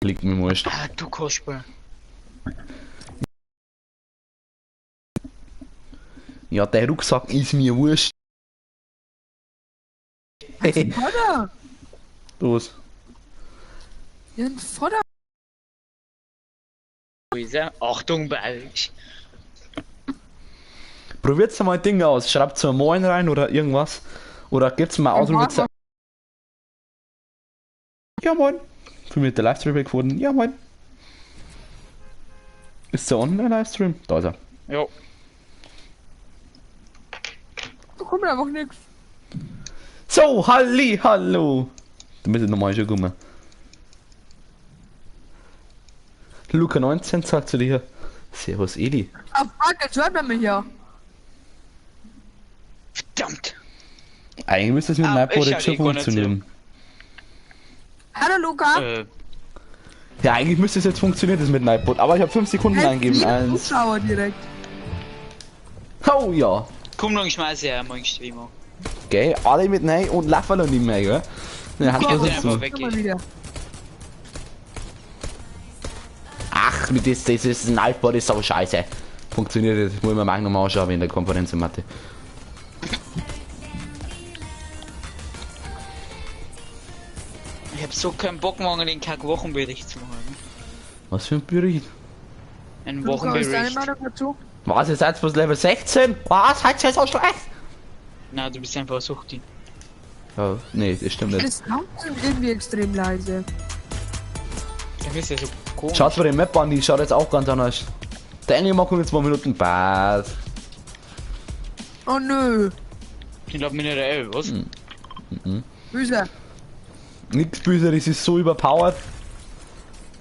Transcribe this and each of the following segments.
Liegt mir wurscht. Ah, du Kasper. Ja, der Rucksack ist mir wurscht. Vater! Los. Ja, ein Vater! Wo ist er? Achtung, Balch. Probiert's mal Dinge aus. Schreibt's mal Moin rein oder irgendwas. Oder gibt's mal Ausrufezeichen. Ja moin. Für mich der Livestream geworden. Ja moin. Ist der on der Livestream? Da ist er. Jo. Da kommt einfach nix. So, halli, hallo. Du müsstest nochmal schon kommen. Luca 19 sagt zu dir. Servus Eli. Ah fuck, jetzt hört man mich ja. Verdammt. Eigentlich müsste es mit dem Ah, iPod ich jetzt schon schau eh gar nicht funktionieren. Hallo Luca! Ja, eigentlich müsste es jetzt funktionieren, das mit dem iPod. Aber ich habe 5 Sekunden Hey, eingegeben. vier Eins. Zuschauer direkt. Oh ja. Komm, dann schmeiß ich ja mal einen Stream an. Gell, alle mit nein und laufen noch nicht mehr, gell? Ja, hat Ja, das der jetzt so. einfach weg. Komm mal wieder. Ach, mit das, das ist ein iPod, ist so scheiße. Funktioniert das, muss ich mir morgen nochmal anschauen in der Konferenz in Mathe. Ich hab so keinen Bock, morgen den Kack-Wochenbericht zu machen. Was für ein Bericht? Ein Luca, was ist deine Wochenbericht. Meinung dazu? Was, ihr seid bloß Level 16? Was, seid ihr so schlecht? Na, du bist einfach Suchti. Ja, nee, das stimmt nicht. Das Sound sind irgendwie extrem leise. Das ist ja so komisch. Schaut mal den Map an, die schaut jetzt auch ganz anders. Der Englisch kommt jetzt 2 Minuten. Was? Oh nö. Ich glaub mir nicht der L, was? Böse. Nix böse, das ist so überpowered.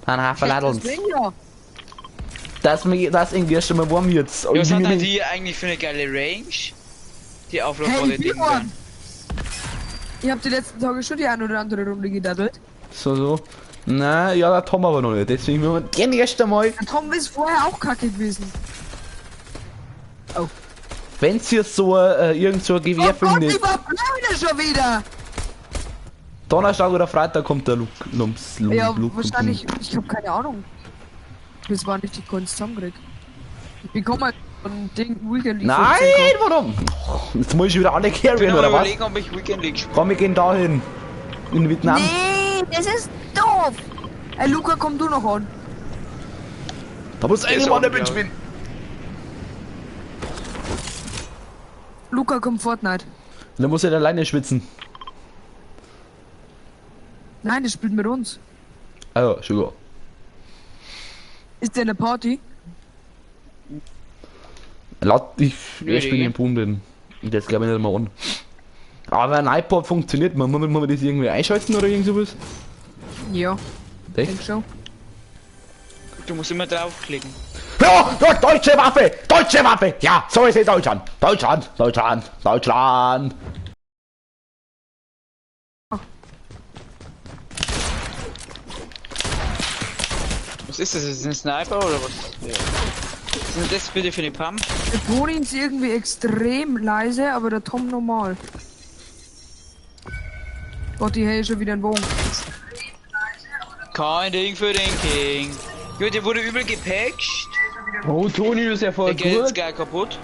Ein Haufen Ladelns. Deswegen ja. Dass mir das irgendwie erst einmal warm jetzt. Ja, was hat denn die eigentlich für eine geile Range? Die Auflauf Hey, der ich bin Ding. warm. Ich hab die letzten Tage schon die eine oder andere Runde gedaddelt. So, so. Na, ja, der Tom aber noch nicht. Deswegen müssen wir den erst einmal. Der Tom ist vorher auch kacke gewesen. Wenn's hier so irgend so ein Gewehr Oh Gott, findet. ich war blöde schon wieder! Donnerstag oder Freitag kommt der Luke. Lumps, Lump, Ja, Luke, wahrscheinlich, ich hab keine Ahnung. Das war nicht die Kunst zusammenkrieg. Ich bekomme halt ein Ding Weekend League Nein, 15 warum? Jetzt muss ich wieder alle Ich bin carryen, am oder was? überlegen, ob ich Weekend League spiele. Komm, wir gehen dahin. In Vietnam. Nee, das ist doof! Ey, Luca, komm du noch an. Da muss ist irgendwann der auch, glaub mitspielen. Luca, komm Fortnite. Da muss er alleine schwitzen. Nein, das spielt mit uns. Also, Sugar. Ist der eine Party? Laut, ich Nö, spiele den Boom bin. Und jetzt glaube ich nicht mal an. Aber ein iPod funktioniert, man muss man das irgendwie einschalten oder irgend sowas? Ja, Echt? denk schon. Du musst immer draufklicken. Ja, ja, deutsche Waffe! Deutsche Waffe! Ja, so ist es Deutschland! Deutschland! Deutschland! Deutschland! Was ist das? Ist das ein Sniper oder was? Ja. Was ist denn das bitte für eine Pump? Der Toni ist irgendwie extrem leise, aber der Tom normal. Gott, die hey, schon wieder ein Bogen. Kein Ding für den King. Gut, der wurde übel gepatcht. Oh, Toni, du bist ja voll Der geht jetzt gut. geil kaputt.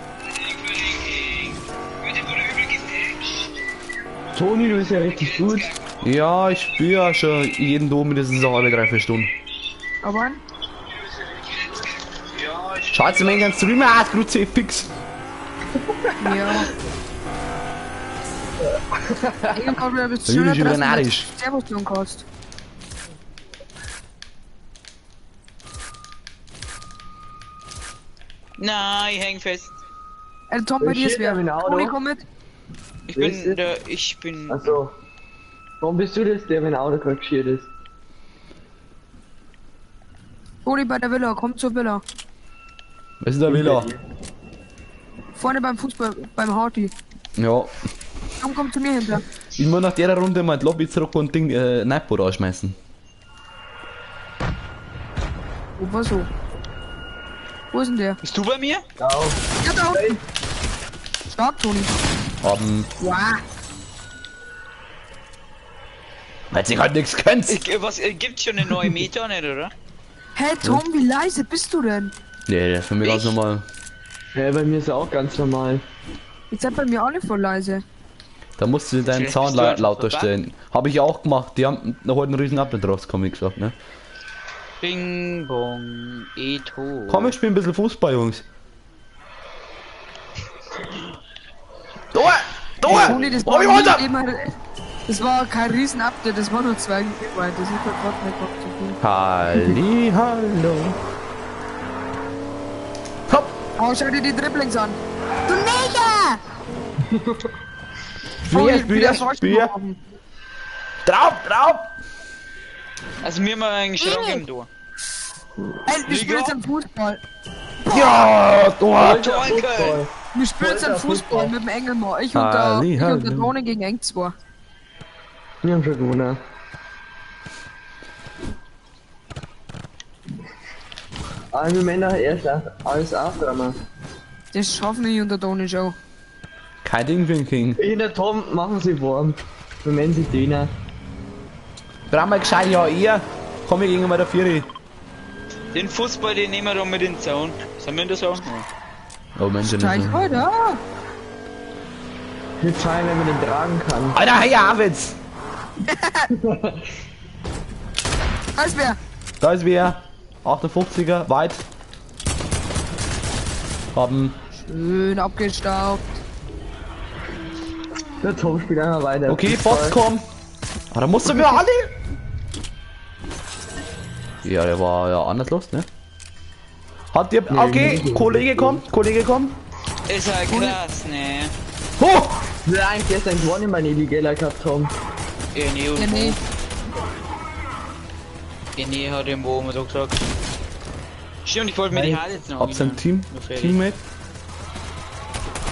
Toni, du bist ja richtig gut. Ja, ich spiele ja schon jeden Dom mindestens auch alle 3-4 Stunden. Aber Schaut mir den Streamer aus, Kruzifix! ja. Irgendwann bist du Da bin schöner, ich wieder dass du narrisch. Servus tun kannst. Nein, ich häng fest. Ey, Tom, bei Ich dir ist stehe wer. da mit dem Auto. Toni, komm mit. Ich Wer ist bin das? der. Ich bin. Also, warum bist du das, der mit dem Auto gerade geschirrt ist? Toni bei der Villa, komm zur Villa. Was ist der Villa? Vorne beim Fußball, beim Harty. Ja. Komm, komm zu mir hinter. Ich muss nach der Runde mal in die Lobby zurück und Ding, Nightbot ausschmeißen. Wo war so? Wo ist denn der? Bist du bei mir? Ja. Ja, da unten. Stark, Toni. Haben. Wow. Weil sie halt nichts könnt. Was gibt schon eine neue Meta nicht, oder? Hey Tom, wie leise bist du denn? Nee, das ist für mich ganz normal. Ja, bei mir ist er auch ganz normal. Jetzt seid bei mir alle voll leise. Da musst du deinen Sound lauter stellen. Habe ich auch gemacht. Die haben noch heute einen riesen Update rausgekommen, wie gesagt, ne? Bing, bong, eto. Komm, wir spielen ein bisschen Fußball, Jungs. Tor! Tor! Toni, das Oh, war, Alter! das war kein Riesen-Update, das war nur 2 GB. Das ist halt gerade nicht zu viel. Halli, hallo. Hopp! Oh, schau dir die Dribblings an. Du Neger! Spiel, Spiel, Spiel. Drauf, drauf! Also mir mal eigentlich schon im Tor. Ey, wir spielen jetzt am Fußball. Ja, Tor! Tor. Wir spielen jetzt am Fußball mit dem Engelmann. Ich und der Toni gegen Eng 2. Wir haben schon gewonnen. Aber wir Männer erst alles aufräumen. Das schaffen wir und der Toni schon. Kein Ding für den King. Ich und der Tom machen sie warm. Wir nennen sie Döner. Brauchen wir gescheit, ja, eher. Komm, wir gehen mal der Vieri. Den Fußball, den nehmen wir doch mit in den Zaun. Sind wir in der Zaun? Oh Mensch, Steig weiter. Wir zahlen, wenn man den tragen kann. Alter, hey, Havitz! Da ist wer. Da ist wer. 58er, weit. Haben. Schön abgestaubt. Der Tom spielt einmal weiter. Okay, Bots kommen. Aber da musst du mir alle. Ja, der war ja anders los, ne? Hat ihr. Okay, nee, Kollege kommt, Kollege kommt. Ist ja krass, ne? Oh! Wir haben eigentlich gestern gewonnen, meine Illegaler gehabt, Tom. Ja, nee, und Ja, nee. Ja, nee, hat den Bogen so gesagt. Stimmt, ich wollte mir die Haare jetzt noch. Ob sein Team, Teammate?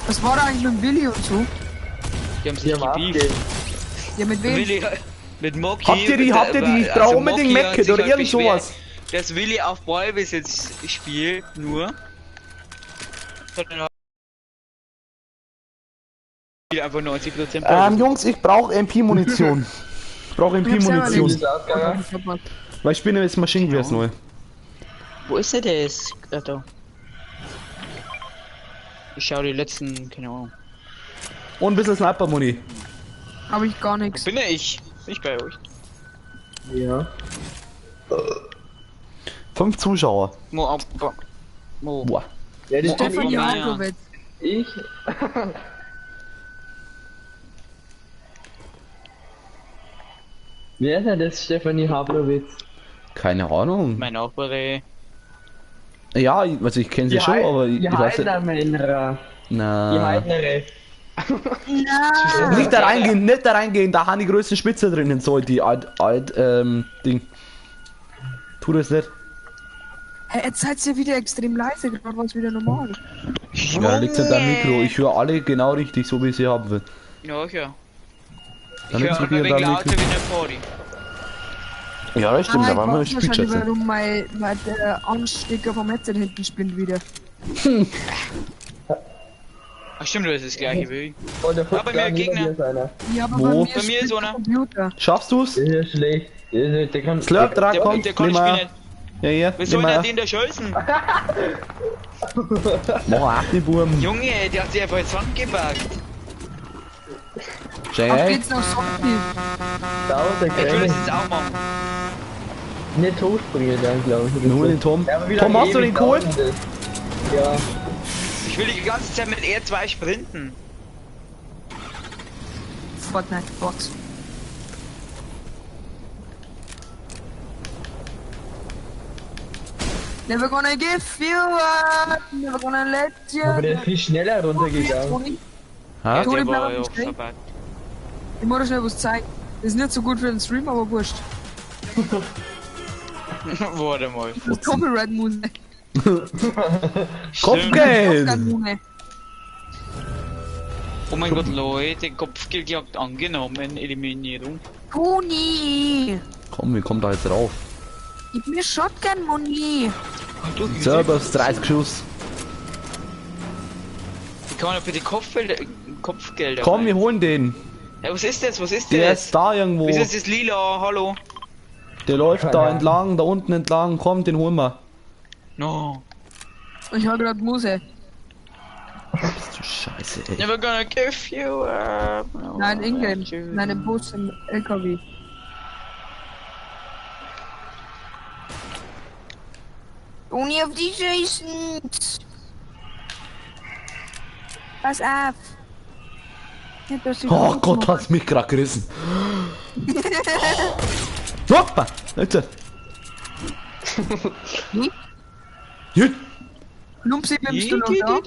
Was war da eigentlich mit Willi und so? Die haben sich gebieft. Ja, mit wem? Willi, mit Moki. Habt ihr die, ich brauche unbedingt Medkit oder irgend sowas. Dass Willi auf Ballbesitz jetzt spielt, nur. Einfach 90%. Jungs, ich brauche MP-Munition. Ich brauche MP-Munition. Weil ich bin jetzt Maschinengewehr neu. Wo ist der das? Ach, da. Ich schau die letzten, keine Ahnung. Und ein bisschen Sniper-Muni. Hab ich gar nichts. Bin ja ich. Bin ich bei euch. Ja. 5 Zuschauer. Mo, Mo. Boah. Ja, das Stefan ja. Ich. Wer ist denn das, Stefanie Habrowitz? Keine Ahnung. Mein Nachbar. Ja, also ich kenne sie schon, aber ich weiß nicht. Na. Die Heidnere. Na. Nicht da reingehen, nicht da reingehen, da haben die größten Spitze drinnen, so die alt Ding. Tu das nicht. Hey, jetzt seid ihr wieder extrem leise, gerade war es wieder normal. Ja, liegt an deinem Mikro. Ich höre alle genau richtig, so wie ich sie haben will. Ja, ja. Dann Ich höre liegt's wirklich ein an wenig deinem lauter Mikro. wie eine Party. Ja, das stimmt, Ah, da waren wir ich weiß wahrscheinlich, Spielschätze. warum mein Anstecker vom Headset hinten spinnt wieder. Ach stimmt, das ist das gleiche wie ich. Oh, der Ja, bei mir Gegner. Ja, aber Wo? bei mir, Bei mir ist spinnt der einer. Computer. Schaffst du's? Der ist ja schlecht. Der kann. Slurp, Der, komm, der kann nimm ich mal. spielen. Ja, ja, Wir nimm sollen ja mal. den da schießen. Mach auch den Wurm. Junge, der hat sich einfach ins Sand gepackt. Auf Schön. geht's nach Zombie. Da, der Ich will das Kleine. jetzt auch machen. Nicht hochspringen dann, glaube ich. Nur den Tom. Ja, aber wie Tom, lange hast du den ewig geholt? dauert denn das? Ja. Ich will die ganze Zeit mit R2 sprinten. Fortnite Bots. Never gonna give you up, never gonna let you. Aber der ist viel schneller runtergegangen. Toni, Ha? Ja, Toni, der bleib war am ja auch Stehen. vorbei. Ich muss dir schnell was zeigen. Das ist nicht so gut für den Stream, aber wurscht. Warte mal. Das ist Copyright Moon. Kopfgeld! Oh mein Gott, Leute, Kopfgeldjagd angenommen, Eliminierung. Toni! Komm, wir kommen da jetzt rauf. Gib mir Shotgun Muni. Du, Servus, 30 Schuss. Ich kann ja für die Kopfgelder. Komm, wir holen den. Ja, was ist das? Was ist Der das? ist da irgendwo. Was ist das lila? Hallo? Der läuft da entlang, da unten entlang. Komm, den holen wir. No. Ich hab grad Muse. Bist du scheiße, ey. Never gonna give you up. No, Nein, Ingrid. Nein, im Bus, im LKW. Ohne auf die schießen! Pass auf! Nicht, dass ich Oh Gott, hat's mich grad gerissen. Hoppa! Jetzt. Wie? Jut. Lumpsi, bist du noch da?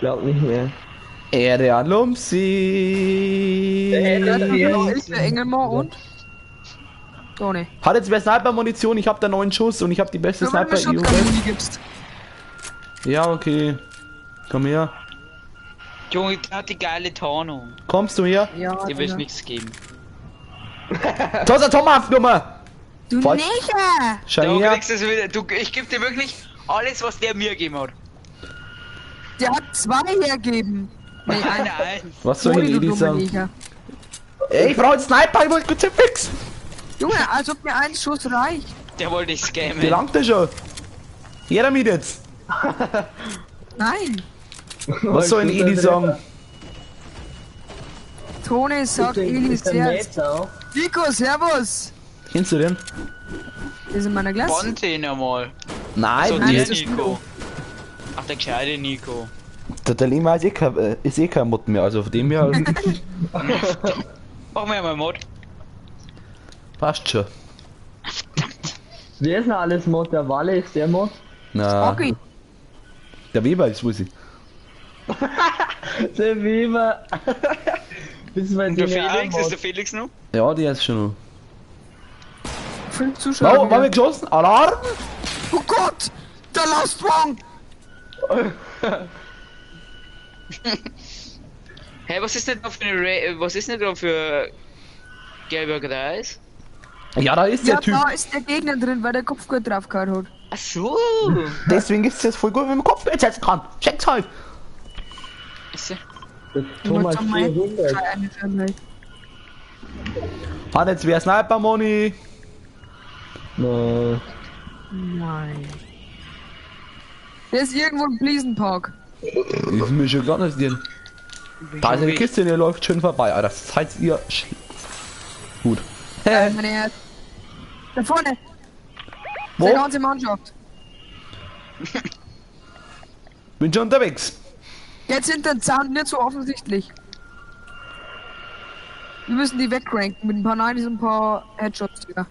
Glaub nicht mehr. Ehre an Lumpsi. Ja, ich der Engelmann und? Toni. Hat jetzt wer Sniper-Munition? Ich hab da 9 Schuss und ich hab die beste Nur wenn du mir Sniper. Shotgun-Muni gibst. Ja, okay. Komm her. Junge, der hat die geile Tarnung. Kommst du her? Ja, Dir will ich Digga. nichts geben. Tosa Tomahawk Nummer! Du Voll. Neger! Schau Du her. kriegst es wieder. Du, ich geb dir wirklich alles, was der mir gegeben hat. Der hat 2 hergeben. Nee, Nein, ein. nein. Was soll Toni, ich du denn Edi dumme sagen? Neger. Ey, ich brauch jetzt Sniper, ich wollte kurz fix. Junge, als ob mir ein Schuss reicht. Der wollte dich scammen. Wie langt der schon? Jeder mit jetzt. Nein. Was soll denn Edi sagen? Toni sagt Eli Ist der servus. Meta auch? Nico, servus. Kennst du den? Der ist in meiner Klasse. Band den einmal. Nein, So, Nein, der das ist Nico. Ach, der gescheite Nico. der Lehmann ist eh kein Mod mehr, also von dem her Machen wir mal Mod. passt schon. Wer ist denn alles Mod? Der Walle ist der Mod? Na, Okay. der Weber ist, wo sie. Der Weber. Bist du bei Und der denen ja auch Felix? Ist Mod? der Felix noch? Ja, der ist schon noch. 5 Zuschauer. Oh, waren wir geschossen? Alarm! Oh Gott! Der Lost One! Hä, was ist denn da für eine was ist denn da für gelber Kreis? Ja, da ist der Ja, Typ. da ist der Gegner drin, weil der Kopfgurt drauf gehauen hat. Ach so. Deswegen ist es jetzt voll gut, wenn man Kopfgeld setzen kann. Check's halt. Ist der- Der Thomas 400. Hat jetzt wer Sniper Money? No. Nein. Der ist irgendwo im Pliesenpark. Ist mir schon klar, dass die. Da ist eine Kiste, die läuft schön vorbei. Alter, das heißt ihr. Gut. Hä? Meine Herren. Da vorne, Wo? die ganze Mannschaft. Bin schon unterwegs. Jetzt sind der Zaun nicht so offensichtlich. Wir müssen die wegranken mit ein paar 90s und ein paar Headshots, Digga.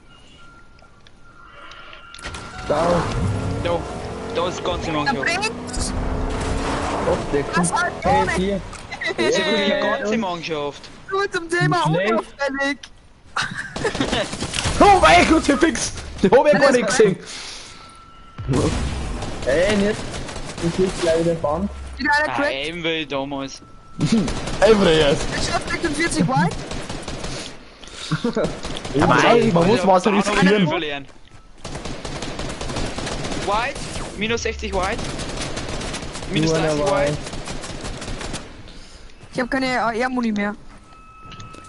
Da. Da, da ist die ganze Da Mannschaft. bringt's! Oh, der kommt. Das halt Hey, ohne! hier. Das ist ja wirklich die ganze Mannschaft. Nur zum Thema Schlecht. unauffällig! Oh mein Gott, hier fix! Den hab ich gar nicht gesehen. Ey, nicht. Ich liegt gleich wieder Band. Wieder einer Ah, cracked. Emil damals. Everest. Headshot 46 White. Aber ey, man muss was riskieren. Verlieren. White, minus 60 White. Minus Nur 30 einer White. Ich habe keine AR-Muni mehr.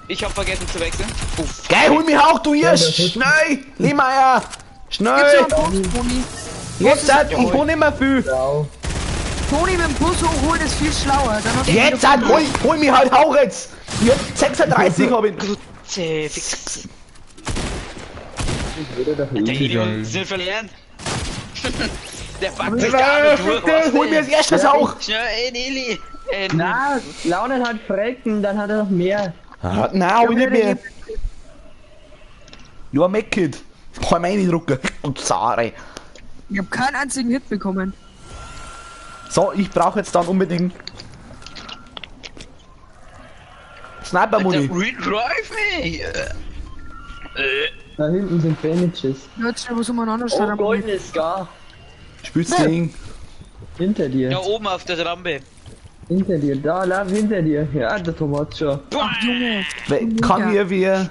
Ich hab vergessen zu wechseln. Uff. Geh, hol mich auch, du hier! Schnell! Lehmeier! Gibt's Schnell! noch einen Bus, Toni? Jetzt, halt, ich hol nicht mehr viel! Blau. Toni mit dem Bus hochholen ist viel schlauer. Dann hast du Jetzt, halt, hol mich halt auch jetzt! Jetzt 36 hab ich! C, fix. Ich würde doch Der easy Idiot sein. sind verlieren. Der packt sich da nicht durch. was Hol mir denn? als erstes auch! Schnell, ey, Nili. Na, Launen hat Frecken, dann hat er noch mehr. Ah, nein, hab ich nicht mehr. Ja, Mac-Kid. Kann ich mir reindrücken. Und Zare. Ich habe keinen einzigen Hit bekommen. So, ich brauche jetzt dann unbedingt Sniper-Muni. Redrive me! Da hinten sind Bandages. Jetzt schnell was umeinander Oh, statt am goldenes Scar. Spielst Ding. Hinter dir. Da oben auf der Rampe. Hinter dir. Da, lauf hinter dir. Ja, der Tom hat schon. Ach, Junge. Kann mir wer.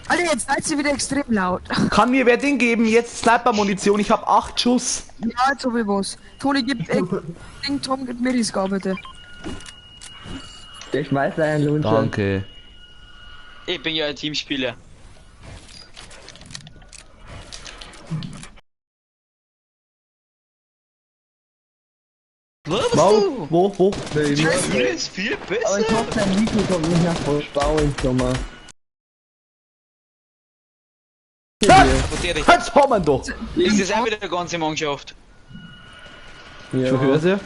Alter, jetzt seid ihr wieder extrem laut. Kann mir wer Ding geben? Jetzt Sniper-Munition. Ich habe 8 Schuss. Ja, jetzt hab ich was. Toni, gib, Ding, Tom, gib mir die Scar, bitte. Der schmeißt einen Luncher. Danke. Ich bin ja ein Teamspieler. Wo bist Wo? du? Wo? Wo? Die Grüne ist viel Aber ich besser. hoffe, dein Mikro kommt nicht nach Vollspau im Sommer. Jetzt Jetzt haben wir ihn doch! ist das auch wieder eine ganze Mannschaft. Ja. Schon höre sie?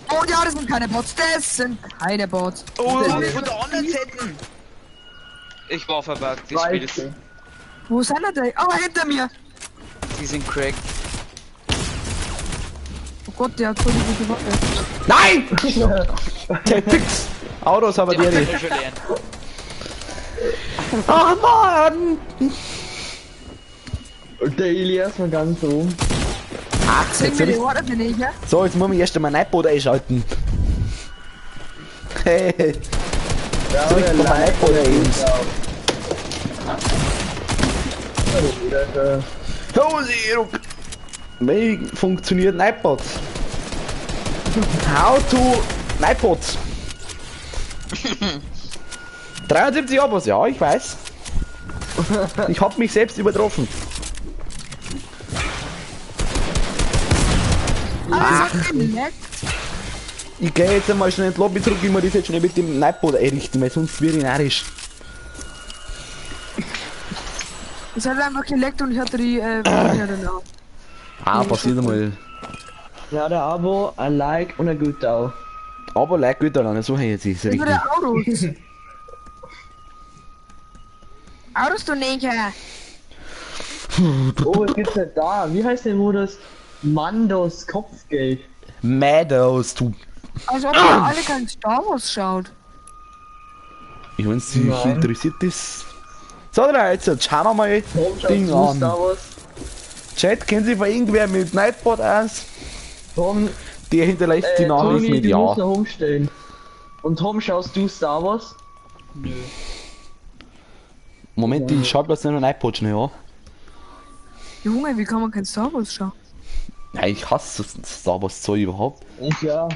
Oh ja, das sind keine Bots. Das sind keine Bots. Oh, von der anderen Seite. Ich war verbuggt, das Spiel ist. Wo sind denn die? Oh, hinter mir. Die sind cracked. Oh Gott, der hat voll die gute Waffe. Nein! Der fix! Autos aber Der die hat schon lernen. Ach Mann! Und der Elias mal ganz oben. Ach, Sing jetzt mir soll die ich, Order, bin ich, ja? so, jetzt muss ich erst einmal Nightbot einschalten. Hey, Ja, soll ich mal mein Nightbot ein? Wie funktioniert Nightbot? How to Nightbot? 73 Abos, ja, ich weiß. Ich hab mich selbst übertroffen. Ah, das hat geleckt. Ich gehe jetzt einmal schnell in die Lobby zurück, ich muss das jetzt schnell mit dem Nightbot einrichten, weil sonst wird ich narrisch. Es hat einfach geleckt und ich hatte die, ja, dann auch. Ah, passiert einmal. Ja, der Abo, ein Like und ein gut auch. Aber like gut alleine, so jetzt ist Nur richtig. der Autos. Autos, du Neger. Oh, was gibt's denn da? Wie heißt der Modus? Mandos Kopfgeld. Meadows, du. Als ob ihr alle kein Star Wars schaut. Ich wenn's dich Nein. interessiert ist. So, dann jetzt schauen wir mal Warum schaust Ding du an. Star Wars? Chat, kennt sich von irgendwer mit Nightbot aus? Tom, Der hinterlässt die Nachricht Toni, mit du Ja. musst noch umstellen. Und Tom, schaust du Star Wars? Nö. Moment, ich schau bloß noch Nightbot schnell an. Junge, wie kann man kein Star Wars schauen? Ja, ich hasse das Star Wars Zeug überhaupt. Ich ja.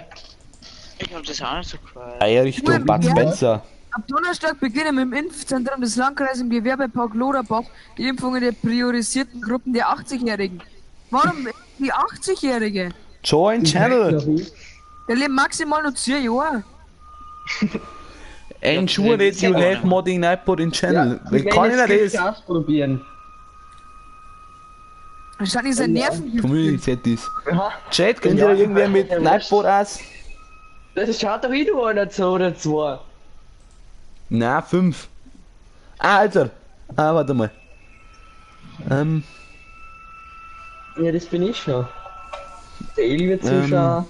Ich hab das auch nicht so gefallen. Einrichtung Bud Spencer. Ab Donnerstag beginnen im Impfzentrum des Landkreises im Gewerbepark Loderbach die Impfungen der priorisierten Gruppen der 80-Jährigen. Warum die 80-Jährige? Join Channel. Der lebt maximal nur 10 Jahre. Ensure that you have modding Nightbot in Channel. Ja, Wie kann ich denn das? Ausprobieren. Anstatt dieser Nerven. Community das. Ja. Chat, kennt ihr da irgendwer mit Nightbot aus? Das schaut doch eh nur einer zu oder zwei. Na, 5. Ah, Alter. Ah, warte mal. Ja, das bin ich schon. Der Eli wird zuschauen.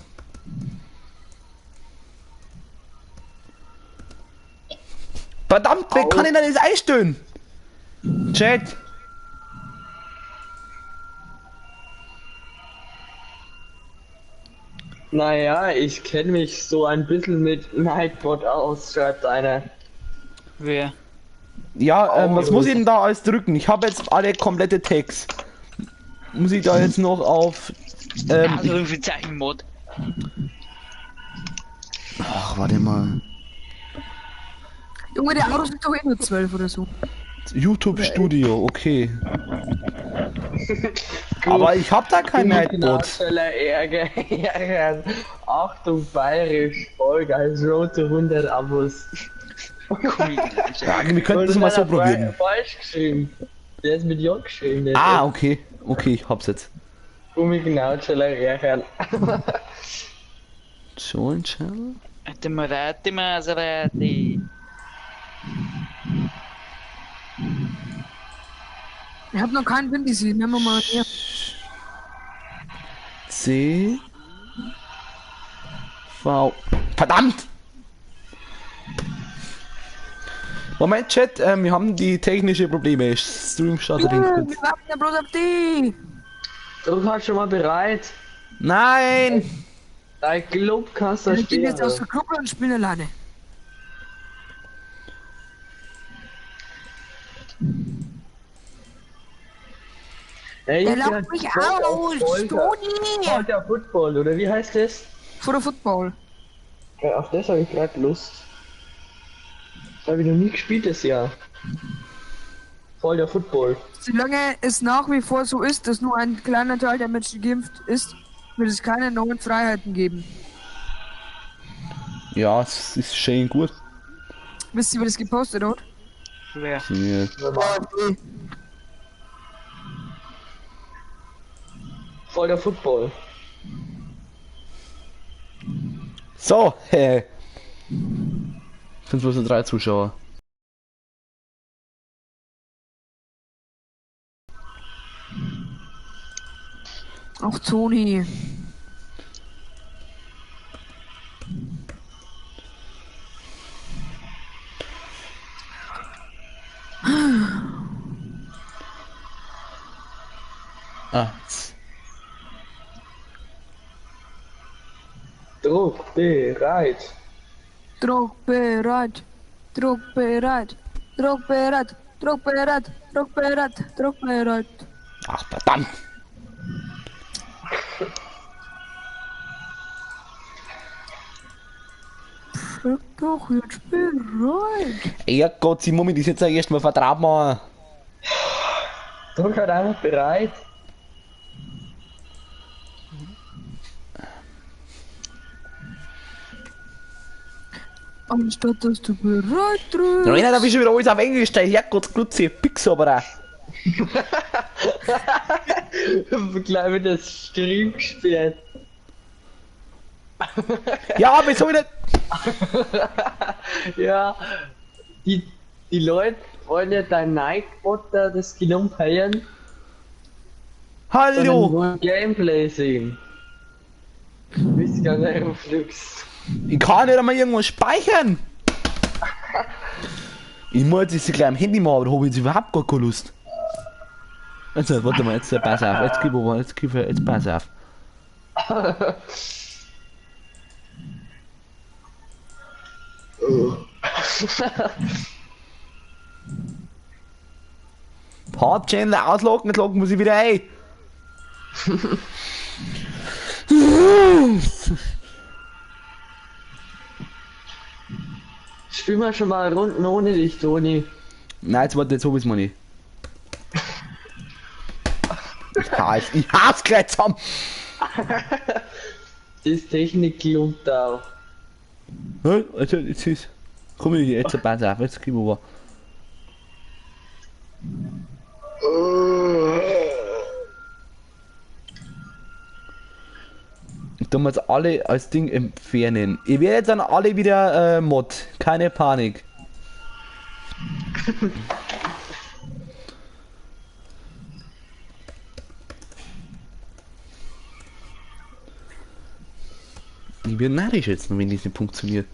Verdammt, wer kann denn das einstellen? Chat. Naja, ich kenne mich so ein bisschen mit Nightbot aus, schreibt einer. Wer? Ja, was Oh. muss ich denn da alles drücken? Ich habe jetzt alle komplette Tags. Muss ich da jetzt noch auf... Also Rufezeichen Mod. Ach, warte mal. Junge, der Auto sind doch eh nur 12 oder so. YouTube Studio, okay. Aber ich hab da kein Nightbot. Ärger, Ärger. Achtung, bayerisch, voll geil, Road to 100 Abos. Ja, wir könnten das mal so probieren. Falsch geschrieben. Der ist mit J geschrieben. Der Ah, okay. Okay, ich hab's jetzt. Gummignautscherler Ärger. Join Channel? Maserati, Maserati. Ich hab noch keinen Vin Diesel, nehmen wir mal her. C V. Verdammt! Moment, Chat, wir haben die technische Probleme. Stream startet Junge, kurz. wir warten ja bloß auf die. Du kannst schon mal bereit. Nein! Dein Club kannst du Ich bin jetzt aus spielen. der Gruppe und spiele alleine. Ey, Der ich lacht hab mich Bock auf aus, Folter. Toni! Folter Football, oder wie heißt das? Vor der Football. Ja, auf das habe ich gerade Lust. Habe ich noch nie gespielt das Jahr. Voll der Football. Solange es nach wie vor so ist, dass nur ein kleiner Teil der Menschen geimpft ist, wird es keine neuen Freiheiten geben. Ja, es ist schön gut. Wisst ihr, wer das gepostet hat? Wer? Ja. Voll der Football. So, hey. 5 drei Zuschauer. Auch Toni. Ah, jetzt. Druck bereit. Druck bereit. Druck bereit. Druck bereit. Druck bereit. Druck bereit. Druck bereit. Ach, verdammt. Drück doch jetzt bereit. Ey, Gott, sie muss mich das jetzt erstmal vertraut machen. Druck halt einfach bereit. Anstatt dass du bereit drückst. Rainer, da bist du wieder alles auf Englisch, der Herrgott, Glutze, Pix aber auch. Gleich wird das Stream gesperrt. Ja, aber soll ich nicht? Ja, die Leute wollen ja dein Nightbot da das genommen feiern, Hallo! wollen Gameplay sehen. Du bist gar nicht im Flux. Ich kann nicht einmal irgendwas speichern! Ich muss jetzt gleich am Handy machen, aber da habe ich jetzt überhaupt gar keine Lust. Jetzt, warte mal, jetzt pass auf, jetzt gib aber, jetzt gib, jetzt pass auf. Hard Channel ausloggen, jetzt loggen wir sie wieder ein. Spiel mal schon mal Runden ohne dich, Toni. Nein, jetzt warte, jetzt hab ich's mal nicht. Ich hasse gleich zusammen. Das Technik-Klump da. Also, jetzt ist. Komm ich jetzt, pass auf, jetzt gib aber. Da wir jetzt alle als Ding entfernen. Ich werde jetzt dann alle wieder Mod. Keine Panik. Ich bin narrisch jetzt noch, wenn das nicht funktioniert.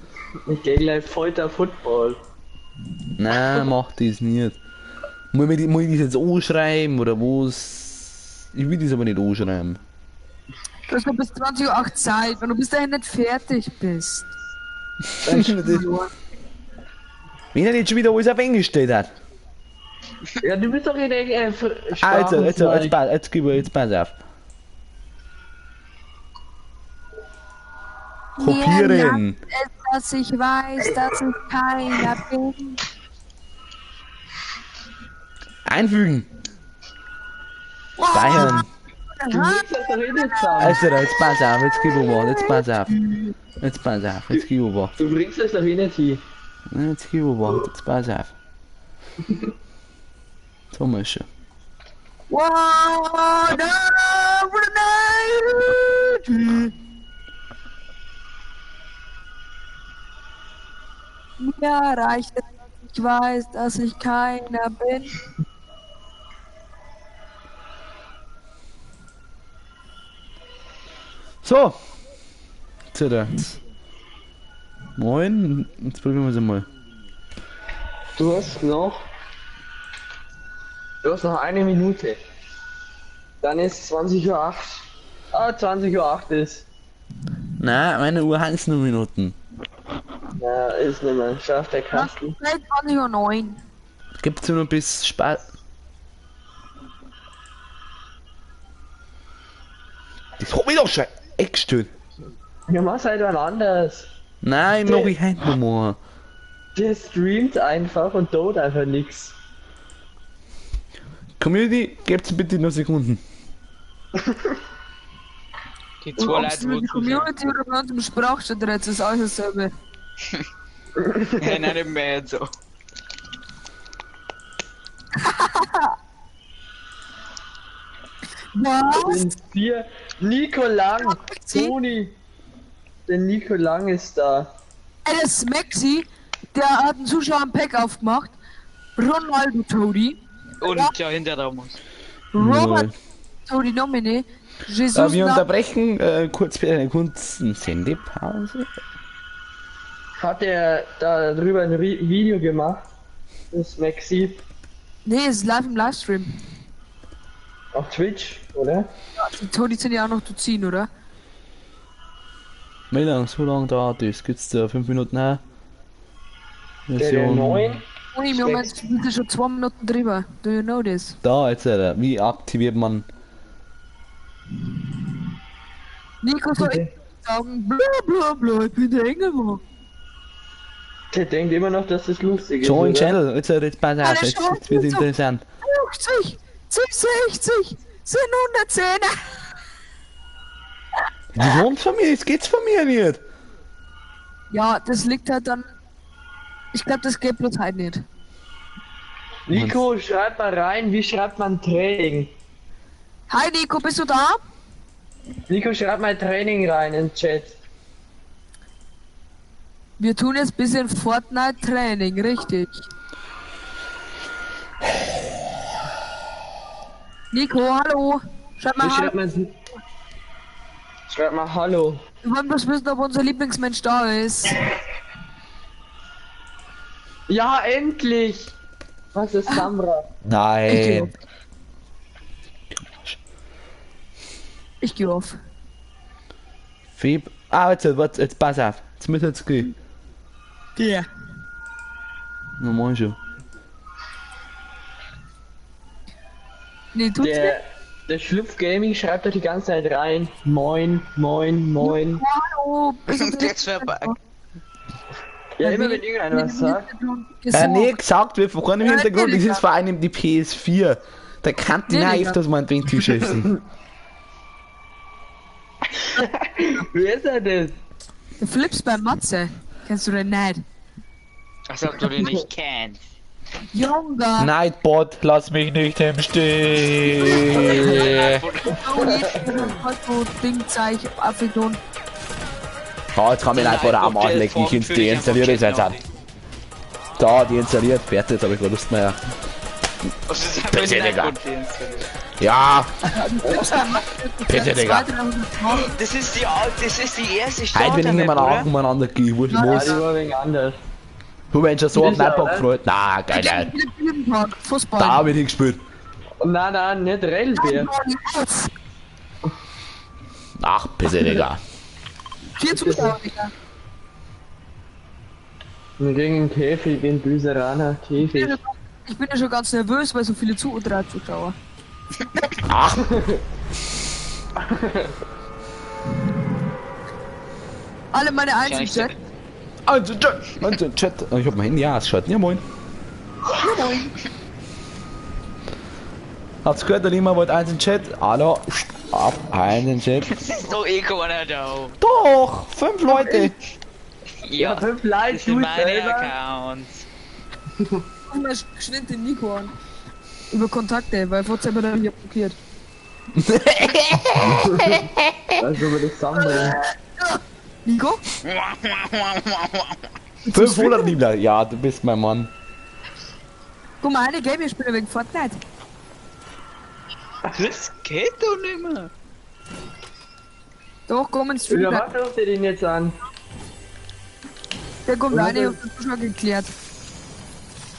Ich geh gleich voll der Football. Nein, mach das nicht. Muss ich das jetzt anschreiben oder was? Ich will das aber nicht anschreiben. Du hast noch bis 20:08 Uhr Zeit, wenn du bis dahin nicht fertig bist. Wenn er nicht schon wieder alles auf Englisch gestellt hat. Ja, du bist doch in der Also, jetzt pass auf. Kopieren. Mir dass ich weiß, dass ich keiner bin. Einfügen. Speichern. Du bist das doch eh nicht zusammen. Also, jetzt pass auf, jetzt gib über, jetzt pass auf. Jetzt pass auf, jetzt gib über. Du bringst das doch eh nicht hin. Jetzt gib über, jetzt pass auf. Jetzt haben wir es schon. Wow, Mir reicht es, dass ich weiß, dass ich keiner bin. So. Jetzt. Moin, jetzt probieren wir es einmal. Du hast noch eine Minute. Dann ist 20:08 Uhr. Ah, 20:08 Uhr ist. Nein, meine Uhr hat nur Minuten. Ja, ist nicht mehr. Schafft der Kasten. Vielleicht 20:09 Uhr. Gibt's nur bis spät. Das hab ich doch schon eingestellt. Ja, mach's halt wann anders. Nein, mach ich heute noch mal. Der streamt einfach und tut einfach nix. Community, gebt's bitte nur Sekunden. Die Und zwei ob Leute, es mit wo der Community oder bei uns im Sprachchat redet, ist alles dasselbe. Nein, nein, nicht mehr so. Was? Und hier, Nico Lang, Toni. Der Nico Lang ist da. Ey, der Smexy, der hat einen Zuschauer ein Pack aufgemacht. Ronaldo Todi, Und ja, hinter Ramos. Robert Todi Nomine, Jesus Wir Na- unterbrechen kurz für eine kurze Sendepause. Hat er da drüber ein Video gemacht? Das Maxi Nee, es ist live im Livestream. auf Twitch, oder? Die Todi sind ja auch noch zu ziehen, oder? Wie lange, so lange dauert das? Gibt's da 5 Minuten her? Der Version- 9. Toni, wir haben jetzt bitte schon 2 Minuten drüber. Do you know this? Da, jetzt, wie aktiviert man? Nico soll Okay. sagen, bla bla bla, ich bin der Engelmann. Der denkt immer noch, dass das lustig ist. Join oder? Channel, jetzt, jetzt pass auf, Alle jetzt, jetzt wird's so. interessant. 50, 60, sind 110. Die wohnt von mir, jetzt geht's von mir nicht. Ja, das liegt halt dann. Ich glaube, das geht bloß halt nicht. Nico, schreib mal rein, wie schreibt man Training? Hi Nico, bist du da? Nico, schreib mal Training rein in den Chat. Wir tun jetzt bisschen Fortnite Training, richtig. Nico, hallo. Schreib mal Wie hallo. schreibt man Schreib mal Hallo. Wir wollen bloß wissen, ob unser Lieblingsmensch da ist. Ja, endlich! Was ist Samra? Nein. Ich geh auf. Feb. Ah, jetzt, warte, jetzt pass auf. Jetzt müssen wir jetzt gehen. Ja. Na, moin schon. Nee, tut's nicht. Der Schlupf Gaming schreibt doch die ganze Zeit rein. Moin, moin, moin. Hallo. Bist du Jetzt vorbei. Ja, immer wenn irgendeiner was sagt. Nee, gesagt wird von keinem Ja, Hintergrund, das natürlich. ist vor allem die PS4. Da kann die Nee, nicht Digga. öfters mal an den Tisch essen. Wer ist denn das? Der Flips bei Matze. Kennst du den nicht? Als ob du den nicht kennst. Junge. Nightbot, lass mich nicht im Stich. Ding, Zeich, Affekton. Oh, jetzt kann mich Nightbot auch am Arsch lecken. Ich deinstalliere das jetzt an. Da, deinstalliert. Fertig, jetzt hab ich keine Lust mehr. Was ist Bitte, denn Digga. Ja, Bitte, Digga. Das ist die, erste heute bin ich Starter-Map, immer oder? auch umeinander gehe. Wurscht, Ja, was. die war wegen anders. Du Mensch, so auf Sicher, Nightbot oder? gefreut. Na, geil, geil. Fußball. Da hab ich nicht gespielt. Nein, nein, nicht Railbär. Ach, bitte, Digga. 4 Zuschauer, Digga. Wir gegen den Käfig, den Böseraner Käfig. Ich bin ja schon ganz nervös, weil so viele drei Zuschauer. Ach, Alle meine Eins im Chat. also Chat, also Chat. Ich hab mein Handy ausgeschaltet. Ja, moin. Ja, moin. Habt's gehört, der Lima wollte eins in Chat. Hallo, ab, eins in Chat. Das ist doch eh keiner da. Doch, 5 Leute. Ja, 5 das Likes, sind du meine selber. Accounts. Ruf mal geschwind den Nico an. Über Kontakte, weil WhatsApp hat er mich blockiert. Also über das Samra. Nico? 500 Liebler. Ja, du bist mein Mann. Guck mal, eine Game spielen wegen Fortnite. Das geht doch nicht mehr. Doch, komm ins Stream. Über was ruft ihr den jetzt an? Der kommt rein, ich hab den Zuschauer geklärt.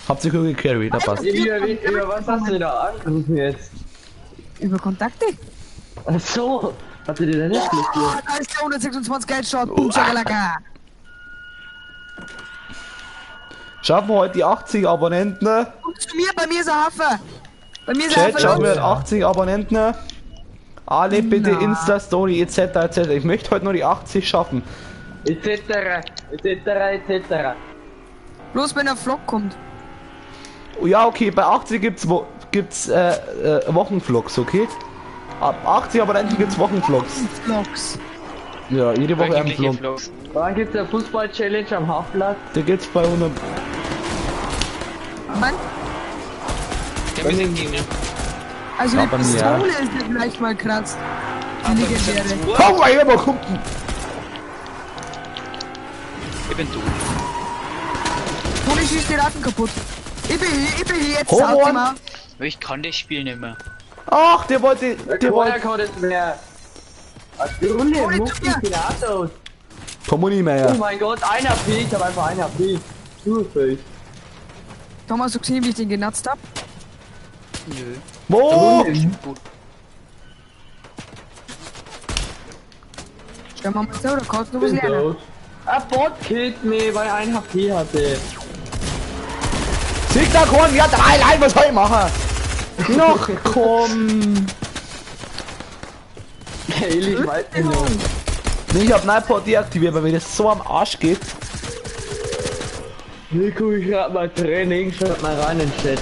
Habt ihr gut gecarried, da passt. Über was hast du denn da angerufen jetzt? Über Kontakte? Ach so, hat ihr den denn nicht blockiert? Ah, da ist der 126 Geldshot. Boom, Shakalaka. Schaffen wir heute die 80 Abonnenten? Komm zu mir, bei mir ist ein Hafer. Bei mir ist ein Chat, schaffen Hafer. wir 80 Abonnenten? Alle bitte Insta-Story etc. etc. Ich möchte heute nur die 80 schaffen. Etc. etc. etc. Bloß wenn der Vlog kommt. Oh ja, okay, bei 80 gibt's Wochenvlogs, okay? Ab 80 Abonnenten gibt's Wochenvlogs. Vlogs. Ja, jede Woche ein Vlog. Vlogs. Wann gibt's eine Fußball-Challenge am Hauptplatz? Da geht's bei 100. Mann, Der müssen gehen, ne? also Ja, die bei mir, Pistole ist ja gleich mal krass. Die legendäre. Komm mal her, mal gucken. Ich bin tot. Toni schießt die Ratten kaputt. Ich bin hier, jetzt Horror. mal. Ich kann das Spiel nicht mehr. Ach, der wollte, der wollte. kann das mehr. Runde, Toni, Komm nicht mehr Oh her. mein Gott, ein AP, ich hab einfach ein AP. Zufällig. Thomas, hast du gesehen, wie ich den genatzt hab? Nö. Wo? Gut. Stell mal mal so, da kannst du was lernen. Ein Bot killt mich, weil er ein HP hatte. Sieg da Korn, ja, drei, nein, was soll ich machen? Noch komm. Eli, ich weiß nicht noch. Nee, ich hab Nightbot deaktiviert, weil mir das so am Arsch geht. Nico, ich grad mal Training, schreib mal rein in den Chat.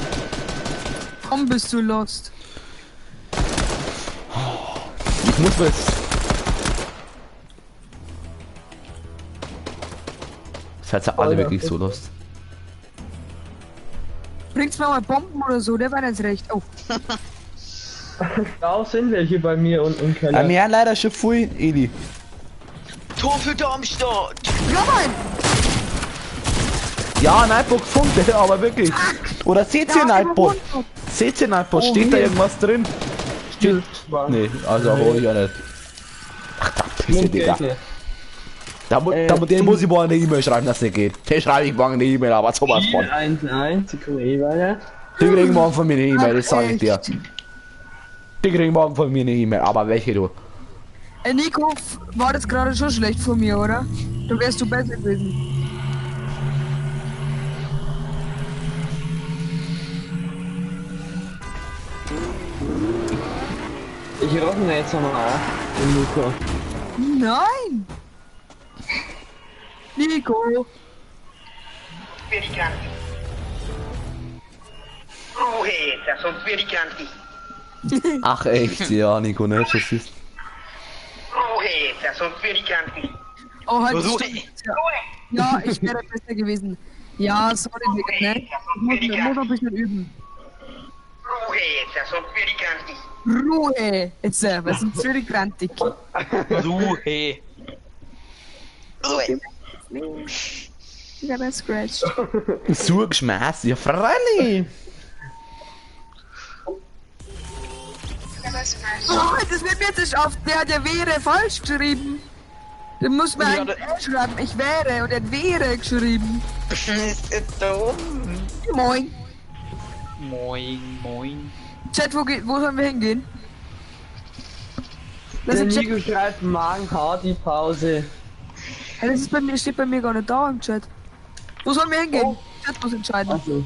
Komm, bist du lost. Ich muss was. Seid ihr alle wirklich so lost? Bringt's mir mal Bomben oder so, der war nicht recht. Oh, Da sind welche bei mir unten im Keller. Ja, wir haben leider schon viel, Eli. Tor für Darmstadt! ja, Mann! Ja, Nightbot gefunden, aber wirklich. Oder seht ihr Nightbot? Seht ihr Nightbot? Steht da irgendwas drin? Steht. Nee, also auch ich auch nicht. Ach, da Pisse, Digga. Da, den muss ich morgen eine E-Mail schreiben, dass nicht geht. Den schreibe ich morgen eine E-Mail, aber sowas von. 1-1, ich komme eh weiter. Die kriegen morgen von mir eine E-Mail, das sage ich dir. Die kriegen morgen von mir eine E-Mail, aber welche du? Nico, war das gerade schon schlecht von mir, oder? Du wärst du besser gewesen. Ich rauche mir jetzt nochmal an, den Nico. Nein! Nico! Ruhe jetzt, sonst werde ich krantig. Ach echt, ja Nico, ne? Das ist. Ruhe jetzt, sonst werde ich krantig. Oh, halt, Ruhe. stimmt. Ja, ich wäre besser gewesen. Ja, sorry, Digga, ne? Ich muss noch ein bisschen üben. Ruhe jetzt, sonst werde ich krantig. Ruhe! Jetzt, was ist für die Grantig? Ruhe! Ruhe! Ich habe einen Scratch. So geschmaßt, ja freilich! Oh, das wird mir jetzt nicht auf. Der hat ja wäre falsch geschrieben. Den muss man Ja, eigentlich R schreiben. Ich wäre und er hat wäre geschrieben. Ist das dumm? Moin. Moin, moin. Chat, wo sollen wir hingehen? Lass Der den Chat. Nico schreibt Magen Hardy Pause. Hey, das ist bei mir, steht bei mir gar nicht da im Chat. Wo sollen wir hingehen? Oh. Chat muss entscheiden. Also.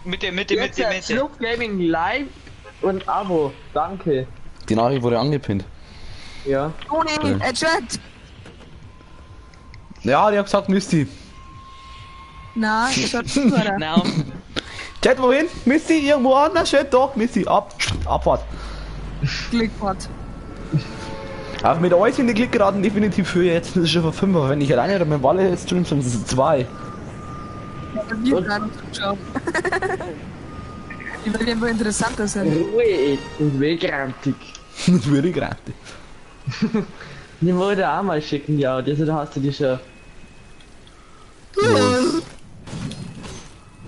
Mitte, Mitte, Jetzt Mitte, Mitte. Schluck Gaming Live und Abo. Danke. Die Nachricht wurde angepinnt. Ja. Toni, Chat! Ja, die hat gesagt, Misty. Nein, ich hab Zuhörer. Nein. Chat, wohin? Misty, irgendwo anders? Chat, doch, Misty, ab, Abfahrt. Klickfahrt. Aber mit euch sind die Klickraten definitiv höher. Jetzt sind es schon vor 5, aber wenn ich alleine oder mit Walle jetzt stream, sind es 2. Ja, wir gerade zuschauen. Die weil wir einfach interessanter sind. Ruhe und wegrantig. Das würde ich gerade. Die wollte auch mal schicken, die Audios, oder hast du die schon?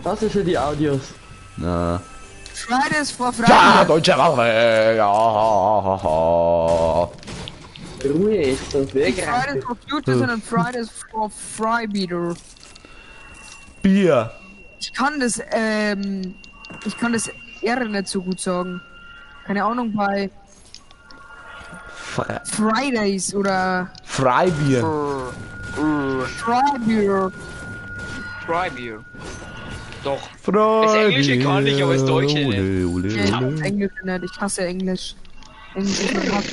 Hast du schon die Audios? Na. Fridays for Ja, Friday. deutsche Waffe! Ja, ha, ha, ha. Ruhe jetzt und Nicht Fridays wegrantig. for Future, sondern Fridays for Freibier. Bier. Ich kann das, R nicht so gut sagen. Keine Ahnung, bei Fridays oder Freibier. Freibier. Freibier. Doch. Freibier. Das Englische kann ich, aber das Deutsche nicht. Ole, ole, Ich hasse ole. Englisch nicht, ich hasse Englisch. Englisch ist mein Hass.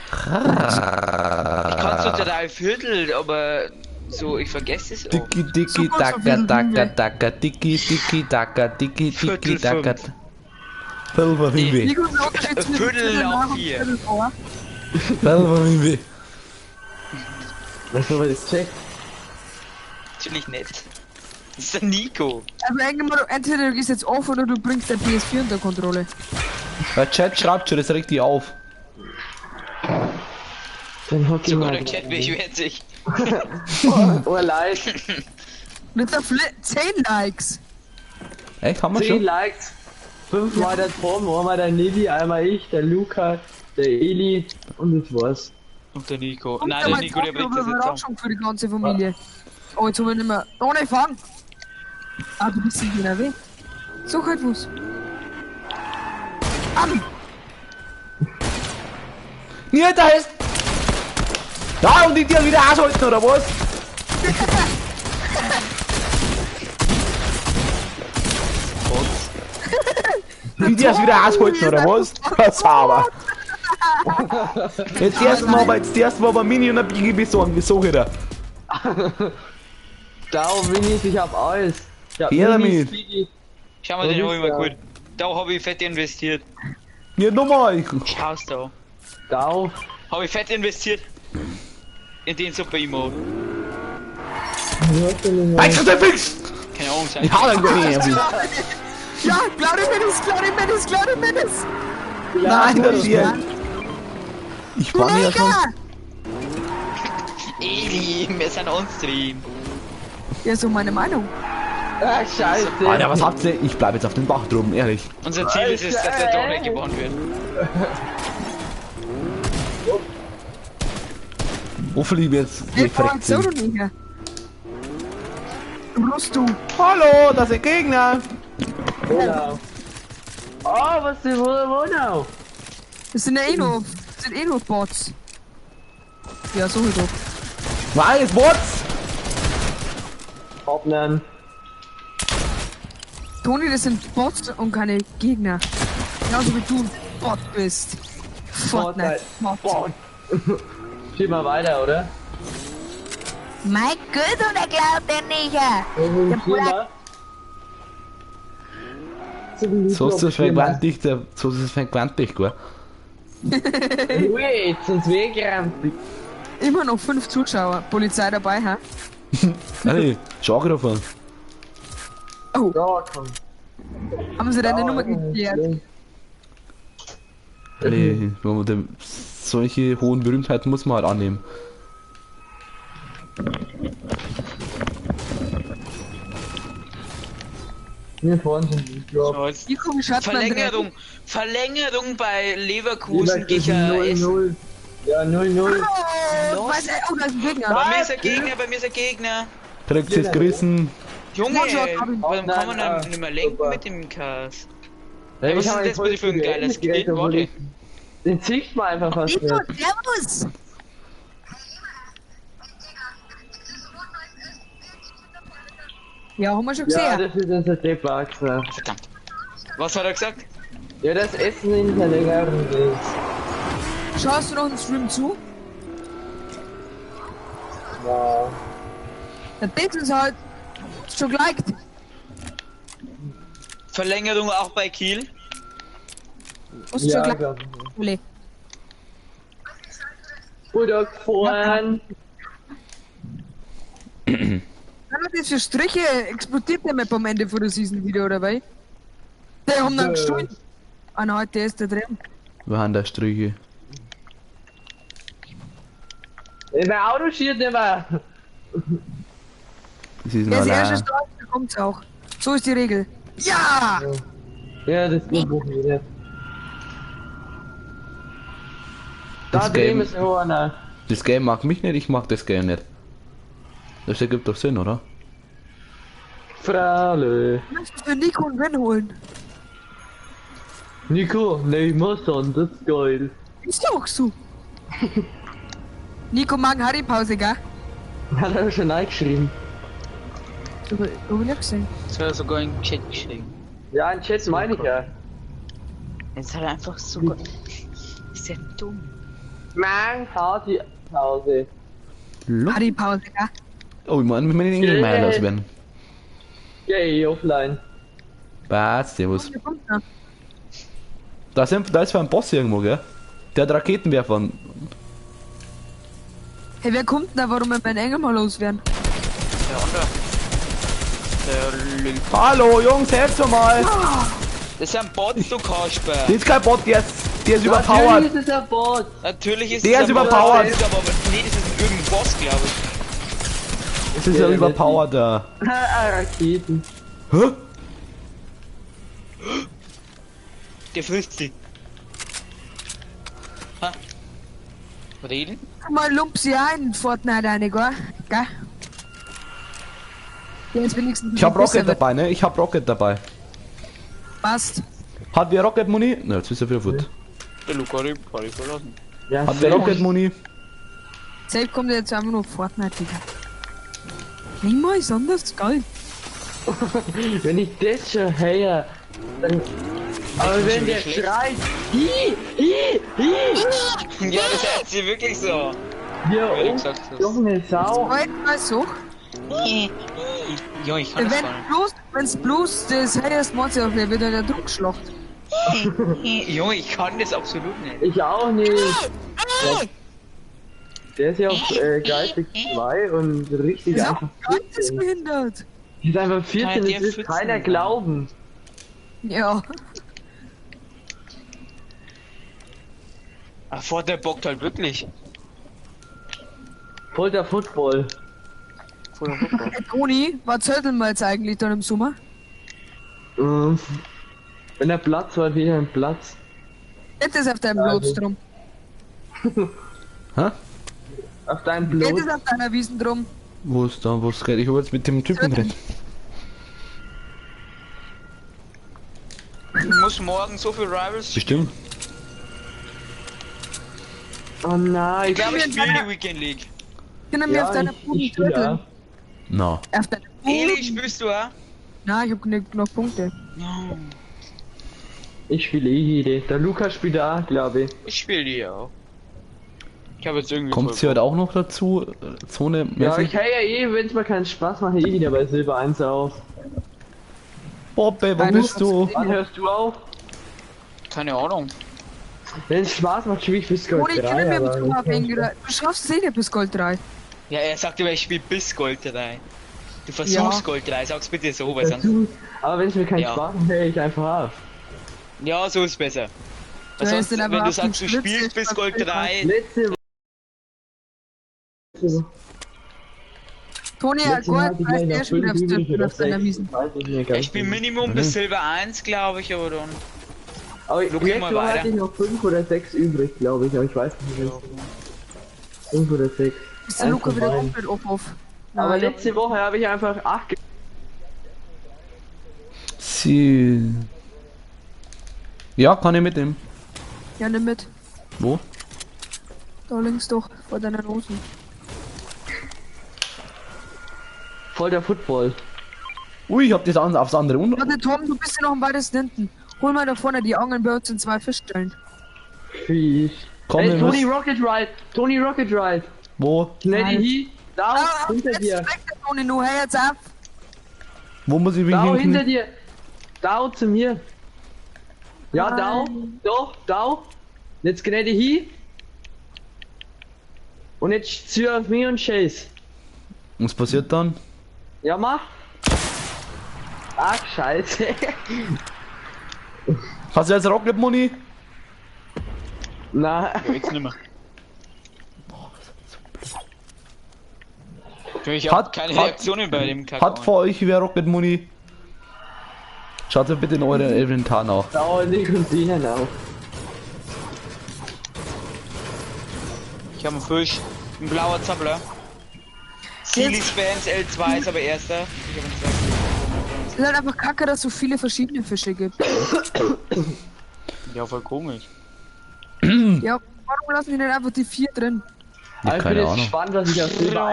Ich kann so drei Viertel, aber So, ich vergesse es auch. Dicki, dicki, Super, dacka, so viel dacka, Lüge. dacka, dicki, dicki, dacka, dicki, dicki, Viertel dacka. fünf. Viertel vor fünf. Nico, ist der Unterschied zwischen Viertel nach nach und vier. Viertel vor? Viertel vor fünf. Was soll das checkt? Natürlich nicht. Das ist der Nico. Also irgendwann, entweder du gehst jetzt off oder du bringst dein PS4 unter Kontrolle. Der Chat schreibt schon das richtig auf. Dann hock ich Sogar mal. der Chat beschwert sich. Oh, leid. Mit der Fli 10 Likes. Echt, haben wir 10 schon? Likes. Fünfmal der Tom, einmal der Nili, einmal ich, der Luca, der Eli und das war's. Und der Nico. Und Nein, der Nico, der bringt das jetzt zusammen. Überraschung für die ganze Familie. Oh, jetzt haben wir nicht mehr. Ohne Fang! Ah, du bist in NRW. Such halt was. Am! Ja, da ist. Da und die dir wieder aushalten, oder was? Die dir wieder aushalten, oder was? Sauber. Jetzt erstmal aber, jetzt erstmal aber Mini und ein Biggie besorgen, wieso wieder? Da, Minis, ich hab alles. Ich hab Her Minis, damit. Biggie. Schau mal, den Wo hab ich ist mal der? gut. Da hab ich fett investiert. Ja, nochmal. Schaust da. Da. Hab ich fett investiert. In den Super Emote. Ein Kruzifix! Keine Ahnung, sein. Ich hau den gar nicht irgendwie. Ja, Claudio Mendes, Claudio Mendes, Claudio Mendes! Nein, das hier. Ich Du war ja schon. Neger! Eli, wir sind on Stream. Ja, so meine Meinung. Ah, scheiße. Alter, was habt ihr? Ich bleib jetzt auf dem Dach drüben, ehrlich. Unser Ziel ist es, dass der Donner gewonnen wird. Hoffentlich wird's Ich war gefreckt so, sind. du Neger. Bloß du. Hallo, das sind Gegner! Genau. Oh, was ist wo now? Das sind ja eh nur, das sind eh nur Bots. Ja, so halt doch. Was? Bots? Hoppnen. Toni, das sind Bots und keine Gegner. Genauso wie du ein Bot bist. Fortnite. Bot. Bot. Schieb mal weiter, oder? Mein Gott, oder glaubt der Neger? Bruder. So ist das verquantig, so ist das verquantig, gell? Ui, sonst weggerannt. Immer noch 5 Zuschauer. Polizei dabei, hä? Hey, schau angerufen. Oh, Da, komm. haben sie deine Nummer geklärt? Nee, wenn man dem, solche hohen Berühmtheiten muss man halt annehmen. Wir fahren schon die Drop. So, jetzt Nico, wie schaut man denn? Verlängerung. Verlängerung bei Leverkusen gegen Essen. 0-0. Ja, 0-0. Oh, weiß, oh, da ist ein Gegner. Bei mir ist ein Gegner, bei mir ist ein Gegner. Kriegt jetzt gerissen. Junge, One-Shot, hab ich. warum kann man Nein, dann nicht mehr lenken super. mit dem Cast? Hey, was ich ist hab denn das voll bitte für ein viel geiler Geld Skin? gekriegt, obwohl Warte. Den zieht man einfach fast Nico, nicht. servus! Ja, haben wir schon Ja, gesehen. das ist unser Deppachser. Verdammt. Was hat er gesagt? Ja, das Essen in Verlängerung ist. Schaust du noch einen Stream zu? Ja. Der Dings ist halt schon geliked. Verlängerung auch bei Kiel. Hast du Ja, schon geliked? glaub ich. Ole. Bulldog fahren. Was hat das für Striche? Explodiert der Map am Ende von der Season wieder, oder was? Der haben dann gestohlen. Ah nein, der ist da drin. Wir haben da Striche. Ey, mein Auto schießt nicht mehr. Das ist Der noch ist erste allein. da, der kommt's auch. So ist die Regel. Ja! Ja, das geht nicht. Da Das drüben Game, ist noch einer. das Game mag mich nicht, ich mag das Game nicht. Das ergibt doch Sinn, oder? Frale. Möchtest du für Nico und Win holen? Nico, ne, ich muss an, das ist geil. Ist doch so. Nico mag Harry Pause, gell? Hat er schon reingeschrieben. Hab ich nicht gesehen. Das hat er sogar in den Chat geschrieben. Ja, in Chat meine ich ja. Jetzt hat er einfach sogar. Ist ja dumm. Mann, Party Pause. Harry Pause, gell? Oh, ich meine, wir den Engelmeier loswerden. Geh offline. Was, servus. Da ist ein Boss irgendwo, gell? Der hat Raketenwerfer. Hey, wer kommt denn da, warum wir meinen Engel mal loswerden? Der andere. Der Hallo, Jungs, helft mir mal! Das ist ein Bot, du Kasper. Das ist kein Bot, der ist überpowered. Natürlich ist es ein Bot. Natürlich ist der es ist überpowered. Das ist aber, nee, das ist irgendein Boss, glaube ich. Das ist ja überpowered, da. Raketen. Hä? Der frisst sie. Ha? Reden? Mal lump sie ein, Fortnite eine, gell? Gell? Ja, jetzt wenigstens Ich hab Rocket dabei, ne? Ich hab Rocket dabei. Passt. Hat wer Rocket Money? Na, jetzt ist er wieder fort. Der Luca hat ich verlassen. Ja, hat wer Rocket Money? Safe kommt jetzt einfach nur Fortnite wieder. Nicht mal ist anders geil. Wenn ich das schon höre, dann. Aber wenn der schreit, hi, hi, hi. Ja, das heißt sie wirklich so. Ja, wie du oh, gesagt hast. doch eine Sau. Mal so. Ja, ich kann das Wenn gar nicht. bloß, wenn's bloß das hellste Monster auf mir wird der Druckschlacht. Junge, ich kann das absolut nicht. Ich auch nicht. Ja, der ist ja auf geistig 2 und richtig Ist auch einfach 14. geistesbehindert. Die ist einfach 14, Kann das will 14 keiner sein. glauben. Ja. Ach, Fortnite bockt halt wirklich. Voll der Football. Voll der Football. Hey, Toni, was zetteln wir jetzt eigentlich dann im Sommer? Wenn der Platz war, wieder ein Platz. Geht das auf deinem Ja, Platz also. drum? Hä? Auf deinem Geht Blut. das auf deiner Wiesen drum? Wo ist da, wo ist Ich hab jetzt mit dem Typen geredet. Ich muss morgen so viel Rivals Bestimmt. Oh nein, Ich glaube, ich spiele die Weekend League. Können wir ja, auf deiner ich Boden spiele zetteln? auch. Na. Auf deiner Eli, Boden? spielst du auch? Nein, ich hab nicht genug Punkte. No. Ich spiele eh jede. Der Lukas spielt auch, glaube ich. Ich spiele die auch. Ich habe jetzt irgendwie. Kommt voll sie heute auch noch dazu? Zone Ja, ich höre ja eh, wenn es mal keinen Spaß macht, eh wieder bei Silber 1 auf. Bobbe, wo Nein, bist du? Wann hörst du auf? Keine Ahnung. Wenn es Spaß macht, spiele ich bis Gold Toni, 3. können wir aber mit wenn auf keinen Engel. Du schaffst es eh nicht bis Gold 3. Ja, er sagt immer, ich spiele bis Gold 3. Du versuchst Ja. Gold 3, sag's bitte so, weil Spaß sonst. macht. Aber wenn es mir keinen Ja. Spaß macht, höre ich einfach auf. Ja, so ist besser. Weil Du sonst, hast den aber wenn du auf dem sagst, du Schlitz, spielst bis ist Gold das 3, Letzte Woche. Toni, ja, letzte Woche gut, hatte ich weißt gleich du noch schon 5 wieder übrig oder auf deiner 6. Wiesen. Weiß ich nicht ganz ich spiele genau. Minimum bis Silber 1, glaube ich, aber dann. Aber Luki, letzte mal Woche weiter. hatte ich noch 5 oder 6 übrig, glaube ich, aber ich weiß nicht mehr. 5 oder 6. Ist der Luca Eins von wieder beiden. komplett off off. Aber Nein, letzte Woche habe ich einfach 8 Sie. Ja, kann ich mitnehmen. Ja, nimm mit. Wo? Da links doch, vor deiner Hosen. Voll der Football. Ui, ich hab das aufs andere un. Warte, Tom, du bist ja noch am weitesten hinten. Hol mal da vorne die Angeln bei uns in 2 Fischstellen. Fisch. Komm, Hey, wir Tony müssen. Rocket Ride! Tony Rocket Ride! Wo? Schnell Nein. die Da, Ah, hinter jetzt dir! weg, der Toni, nu, hör jetzt auf. Wo muss ich mich Da, hinter hinten? dir! Da, zu mir! Ja, da, doch, da! Jetzt gnädi hin! Und jetzt zieh auf mich und chase! Was passiert dann? Ja, mach! Ach, scheiße! Hast du jetzt Rocket Money? Na, Ja, jetzt nimmer. Ich hab keine Reaktionen bei dem Kack. Hat vor euch wer Rocket Money? Schaut bitte in eure Inventar nach. da nicht und denen auch. Ich habe einen Fisch. Ein blauer Zappler. Silly Spams L2 ist aber erster. Ich hab einen zweiten. Es ist halt einfach kacke, dass es so viele verschiedene Fische gibt. Ja, voll komisch. Ja, warum lassen die denn einfach die 4 drin? Ja, Aber ich bin keine jetzt Ahnung. gespannt, was ich auf Silber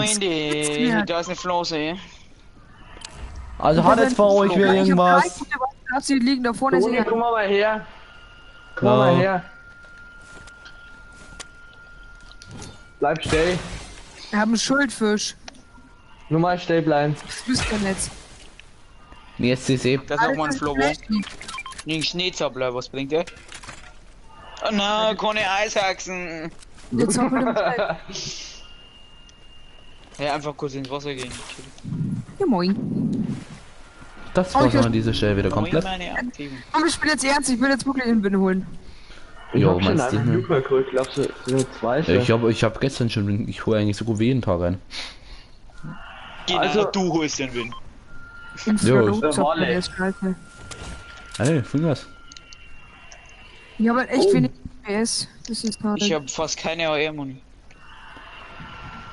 1 sehe. Freunde, da ist eine Flosse. Also hat jetzt vor euch wer Ich hab drei irgendwas? gute Waffen, die liegen da vorne. Toni, sind komm mal her! Komm Ja. mal her! Bleib still! Wir haben einen Schuldfisch. Nur mal still bleiben. Das wisst ihr nicht. Mir ist es eh. Da ist noch mal ein Flobo. Nee, Schneezappler, was bringt der? Oh nein, keine Eishaxen. Jetzt auch mit dem Teil. Ja, einfach kurz ins Wasser gehen. Ja, moin. Das war's an dieser Stelle wieder komplett. Komm, ich spiele jetzt ernst, ich will jetzt wirklich den Win holen. Ich Jo, hab schon meinst du, einen ne? Nuker geholt, glaubst du, sind zwei schon. Ich hab gestern schon, ich hole eigentlich so gut wie jeden Tag ein. Genau, Also- du holst den Win. Infrarotzappler, der ist scheiße. Hey, Fingers. Ich habe halt echt wenig FPS. Das ist traurig. Ich hab fast keine AR-Muni.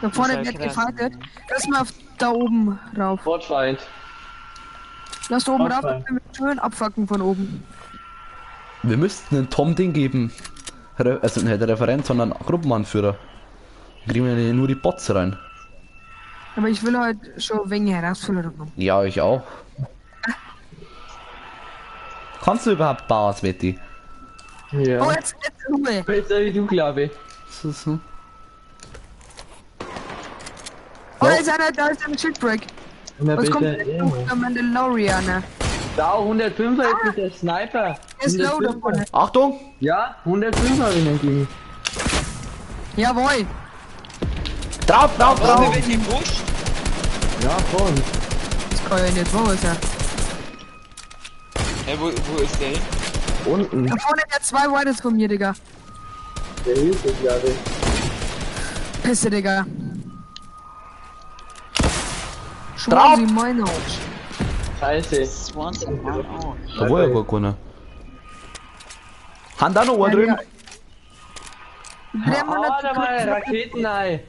Da vorne Das ist wird ja krass. gefightet. Lass mal auf, da oben rauf. Fortfight. Lass da oben rauf, Fortfight. dann können wir schön abfacken von oben. Wir müssten einen Tom Ding geben. Also nicht Referent, sondern Gruppenanführer. Dann kriegen wir ja nur die Bots rein. Aber ich will halt schon wenig Herausforderung. Ja, ich auch. Kannst du überhaupt Bars, Betty? Ja. Oh, jetzt Ruhe. Besser wie du, glaube ich. So, so. Oh, da ist einer, da ist ein Shitbreak. Na, Was kommt bitte, denn ja. noch? Der Mandalorianer. Da, 105er ist mit der Sniper. Der ist low da 105er. vorne. Achtung! Ja, 105 habe ich nicht gegeben. Jawohl. Drauf, drauf, Was, drauf! wer wird gepusht? Ja, voll. Das kann ja nicht wahr sein. Ja, wo ist der hin? Unten. Da vorne der zwei Whites von mir, Digga. Der hilft es, glaube ich. Pisse, Digga. Drauf! Schwan sie meine Arsch. Scheiße. 20 Mann, oh. Da war ja gar keiner. Hand da noch einen drüben? Ja, Oh, da war ein Raketen-Ei.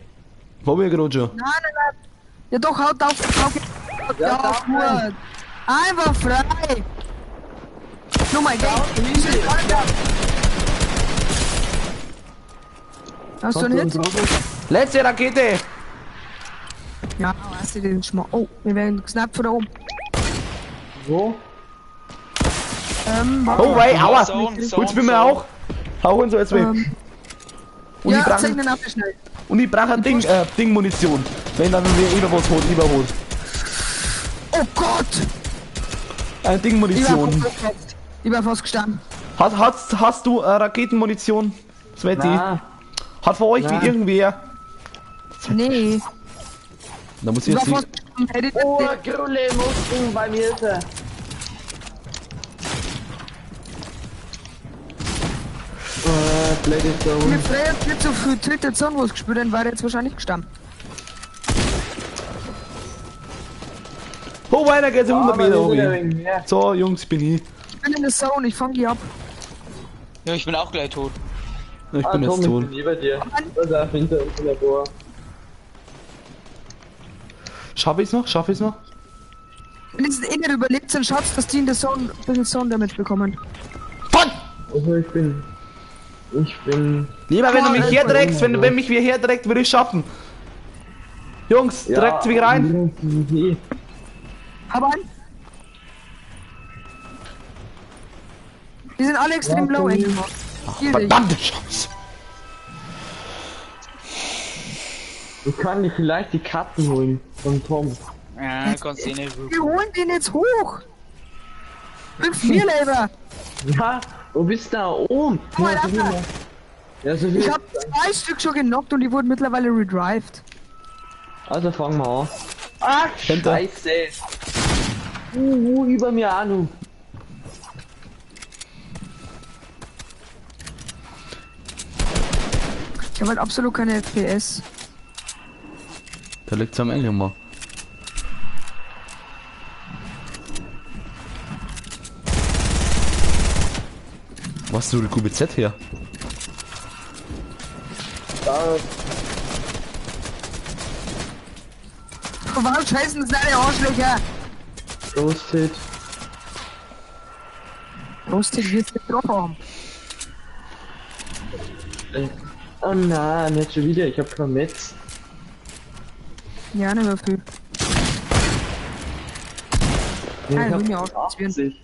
Hab ich ja gerade schon. Nein, nein, nein. Ja doch, haut auf, haut, Ja, ja, drauf, gut. Einfach frei. Nochmal, geh. Hast du einen Hit? Letzte Rakete! Ja, hast du den Schmarrn. Oh, wir werden gesnappt von da oben. Wo? Warte. Oh, wei, aua! Zone, Zone, Holst du mir Zone. auch? Hau uns so jetzt weg. Und ich Ja, brauch, zeig den ab schnell. und ich brauch ein Ding, Ding Munition. Wenn dann wir über was holen, überholt. Oh Gott! Ein Ding Ich war Munition. fast gestorben. Ich war fast gestorben. Hast du Raketenmunition? Sveti? Na, Hat für euch Nein. wie irgendwer? Nee. Da muss ich Ich war jetzt fast gestorben. Hätte ich Oh, Grulle, Muskeln, bei mir ist er. Oh, blöde Zone. Mir Freya hat nicht so viel Tilted Zone was gespielt, dann war er jetzt wahrscheinlich gestorben. Oh, weiter geht's 100 Meter Aber hoch. mehr. So, Jungs, bin ich. Ich bin in der Zone, ich fang die ab. Ja, ich bin auch gleich tot. Ich Ah, bin Tom, jetzt ich tot. bin über dir. Was auch hinter uns im Labor. Schaff ich's noch? Schaff ich's noch? Wenn jetzt eh nicht überlebt sind, schaut's, dass die in der Zone ein bisschen Zone Damage bekommen. Fuck! Also ich bin. Lieber, wenn du mich Boah, herdreckst, wenn mich wer herdreckt, würde ich schaffen. Jungs, dreckt mich rein. Nee. Hab einen. Die sind alle extrem low, ey. Hier dich. Verdammte Scheiße. Ich kann dir vielleicht die Karten holen von Tom. Ja, kannst du eh nicht. Wir holen den jetzt hoch. 5-4, Leber. Ja, wo bist du da oben? Guck mal, Ja, so viel da. noch. Ja, so viel. Ich hab 2 Stück schon genockt und die wurden mittlerweile redrived. Also fangen wir an. Ach, Hinter. Scheiße. Über mir auch noch. Ich habe halt absolut keine FPS. Da liegt's am Ende mal. Was du die QBZ her? Da, Warum scheißen das deine Arschlöcher? Roasted. Roasted wird getroffen haben. Oh nein, nicht schon wieder. Ich hab kein Metz. Ja, nicht mehr viel. Nee, Nein, ich hab will mir auch 80.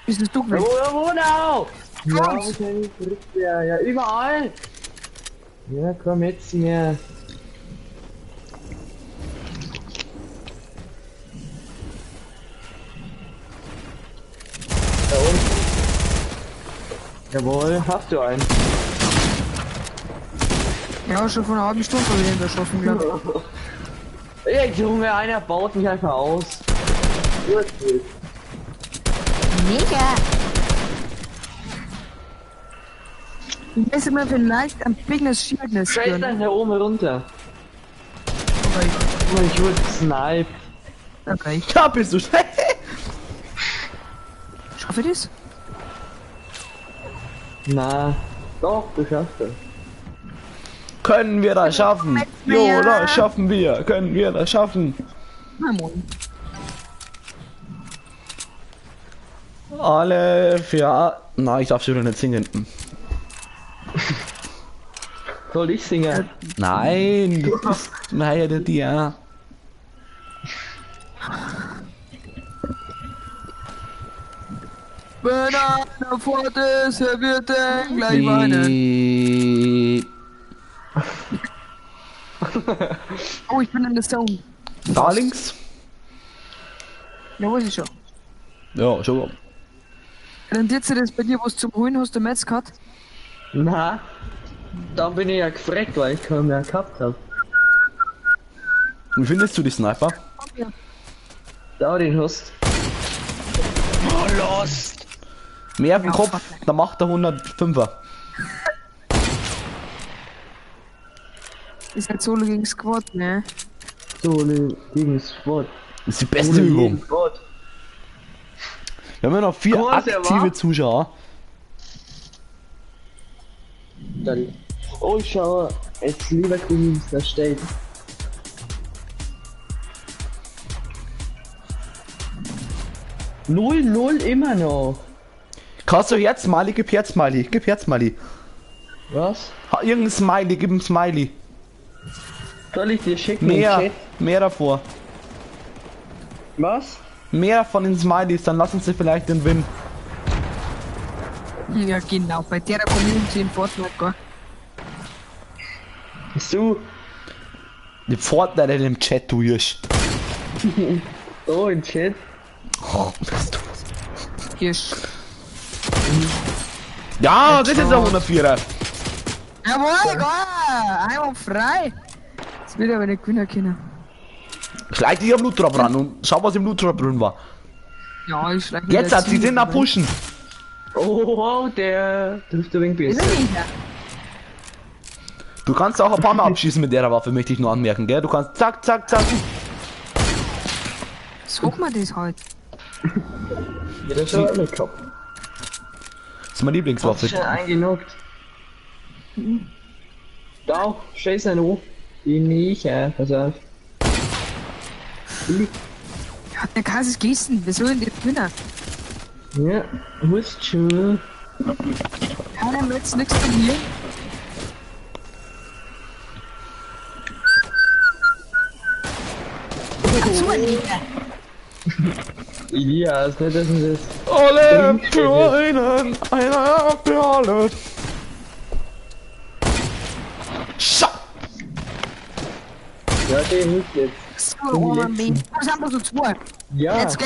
Bist du Wo, gewesen? wo, now? Ja, Kommst. ja, ja, überall. Ja, komm jetzt mehr. Da unten. Jawohl, hast du einen. Ja, schon vor einer halben Stunde habe ich den erschossen, glaube ich. Ey, Junge, einer baut mich einfach aus. Mega! Ich weiß mir vielleicht ein Bigness Shieldness Scheiß gönnen. dann da oben runter. Oh, ich wurde gesniped. Okay. Da bist du schnell. Schaffe ich das? Na, doch, du schaffst das. Können wir das schaffen? Jo, das schaffen wir. Können wir das schaffen? Na moin. Alle für... Na, ich darf schon wieder nicht singen. Soll ich singen? Nein, du bist... Nein, der. Wenn einer fort ist, er wird den gleich weinen. Oh, ich bin in der Zone. Da links? Ja, weiß ich schon. Ja, schon. Rentiert sich das bei dir, was zum Holen hast du Metz gehabt? Na, dann bin ich ja gefreckt, weil ich keinen mehr gehabt habe. Wie findest du die Sniper? Ja. Da den hast. Oh, lost! Mehr auf den Ja, Kopf, fuck. da macht er 105er. Ist halt Solo gegen Squad, ne? Solo gegen Squad. Das ist die beste Solo Übung. gegen Squad. Wir haben ja noch 4 Groß, er aktive war. Zuschauer. Dann. Oh, ich schaue, es Leverkusen ist da steht. Null, null immer noch. Kannst du Herz, Smiley, gib Herz, Smiley, gib Herz, Smiley. Was? Ha, irgendein Smiley, gib ein Smiley. Soll ich dir schicken? im Mehr, Chat? mehr davor. Was? Mehr von den Smileys, dann lassen sie vielleicht den Win. Ja, genau, bei der Community in Fortnite, gell? Bist du Die Fortnite in dem Chat, du Hirsch. so im Chat? Oh, bist du. Hirsch. Ja, das ist ein 104er. Jawohl, geil! Einmal frei! Das wird aber nicht gewinnen können. Schleich dich am Loot Drop ran und schau, was im Loot Drop drin war. Ja, ich schleich mich Jetzt hat sie dazu. sind da pushen. Oh, wow, der trifft ein wenig Ist besser. er nicht? Ja. Du kannst auch ein paar Mal abschießen mit der Waffe, möchte ich nur anmerken, gell? Du kannst zack, zack, zack. Sag mal das halt. Ja, das schon mit Kopf. Das ist meine Lieblingswaffe. Schon eingenockt. Da, scheiß ein O. Die nicht, pass auf. Ja, der kann es gießen. Wir sollen die gewinnen. Ja, musst schon. Keiner möchte nichts von mir. Elias, nicht, dass man das. Alle für einen, einer für alle. Scha! Ja, den nicht jetzt. So, oh Mann, das haben wir so zwei. Ja. Jetzt geh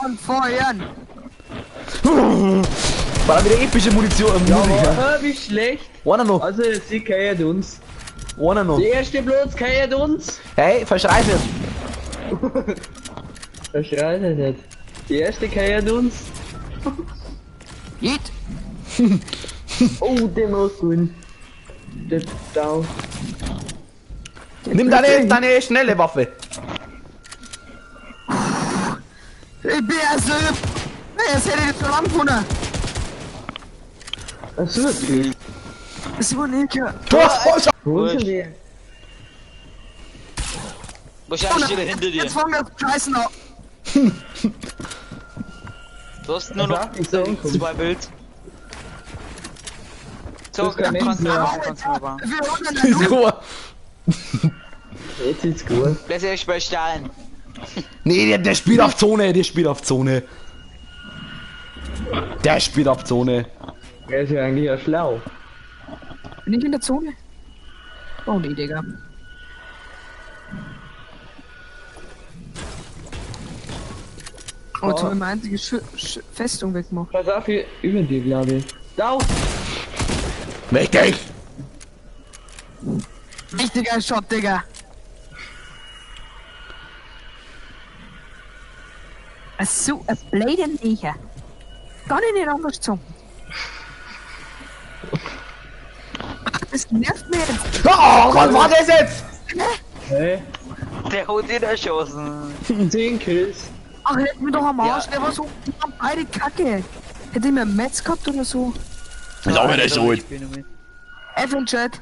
und feuern. War da wieder epische Munition. Ja, Musik, ja. aber, wie schlecht. Einer noch, Also, sie keiert uns. einer noch. Die erste bloß keiert uns. Hey, verschreiß es. Verschreit er nicht. Die erste keiert uns. Geht. Oh, der muss gut. Der down. Nimm deine schnelle Waffe. Ich bin ja so. Jetzt hätte ich das schon lange gefunden. Achso, natürlich. Das war nicht. Ja. Tor, Wo sind die? Wahrscheinlich steht er hinter dir. Jetzt fangen wir das Scheißen an. Du hast nur noch Sag, ich soll umkommen. zwei Bild. So, Das kann kannst du nicht mehr. machen, kannst du mal. Wir ist gut. Jetzt ist gut. Lass erst bei Stein. Nee, der spielt auf Zone, der spielt auf Zone. Der spielt auf Zone. Er ist ja eigentlich ja schlau. Bin ich in der Zone? Oh nee, Digga. Oh, jetzt hab ich meine einzige Sch Festung weggemacht. Pass auf, hier über dir, glaube ich. Da! Mächtig! Richtiger Shot, Digga. So ein blöder Neger. Kann ich nicht anders sagen. Das nervt mich jetzt. Oh, was war das jetzt? Hey. Der hat ihn erschossen. 10 Kills. Ach, leck mir doch am Arsch, der war so beide Kacke. Hätte ich mir ein Metz gehabt oder so. Ist auch wieder schuld. F in Chat.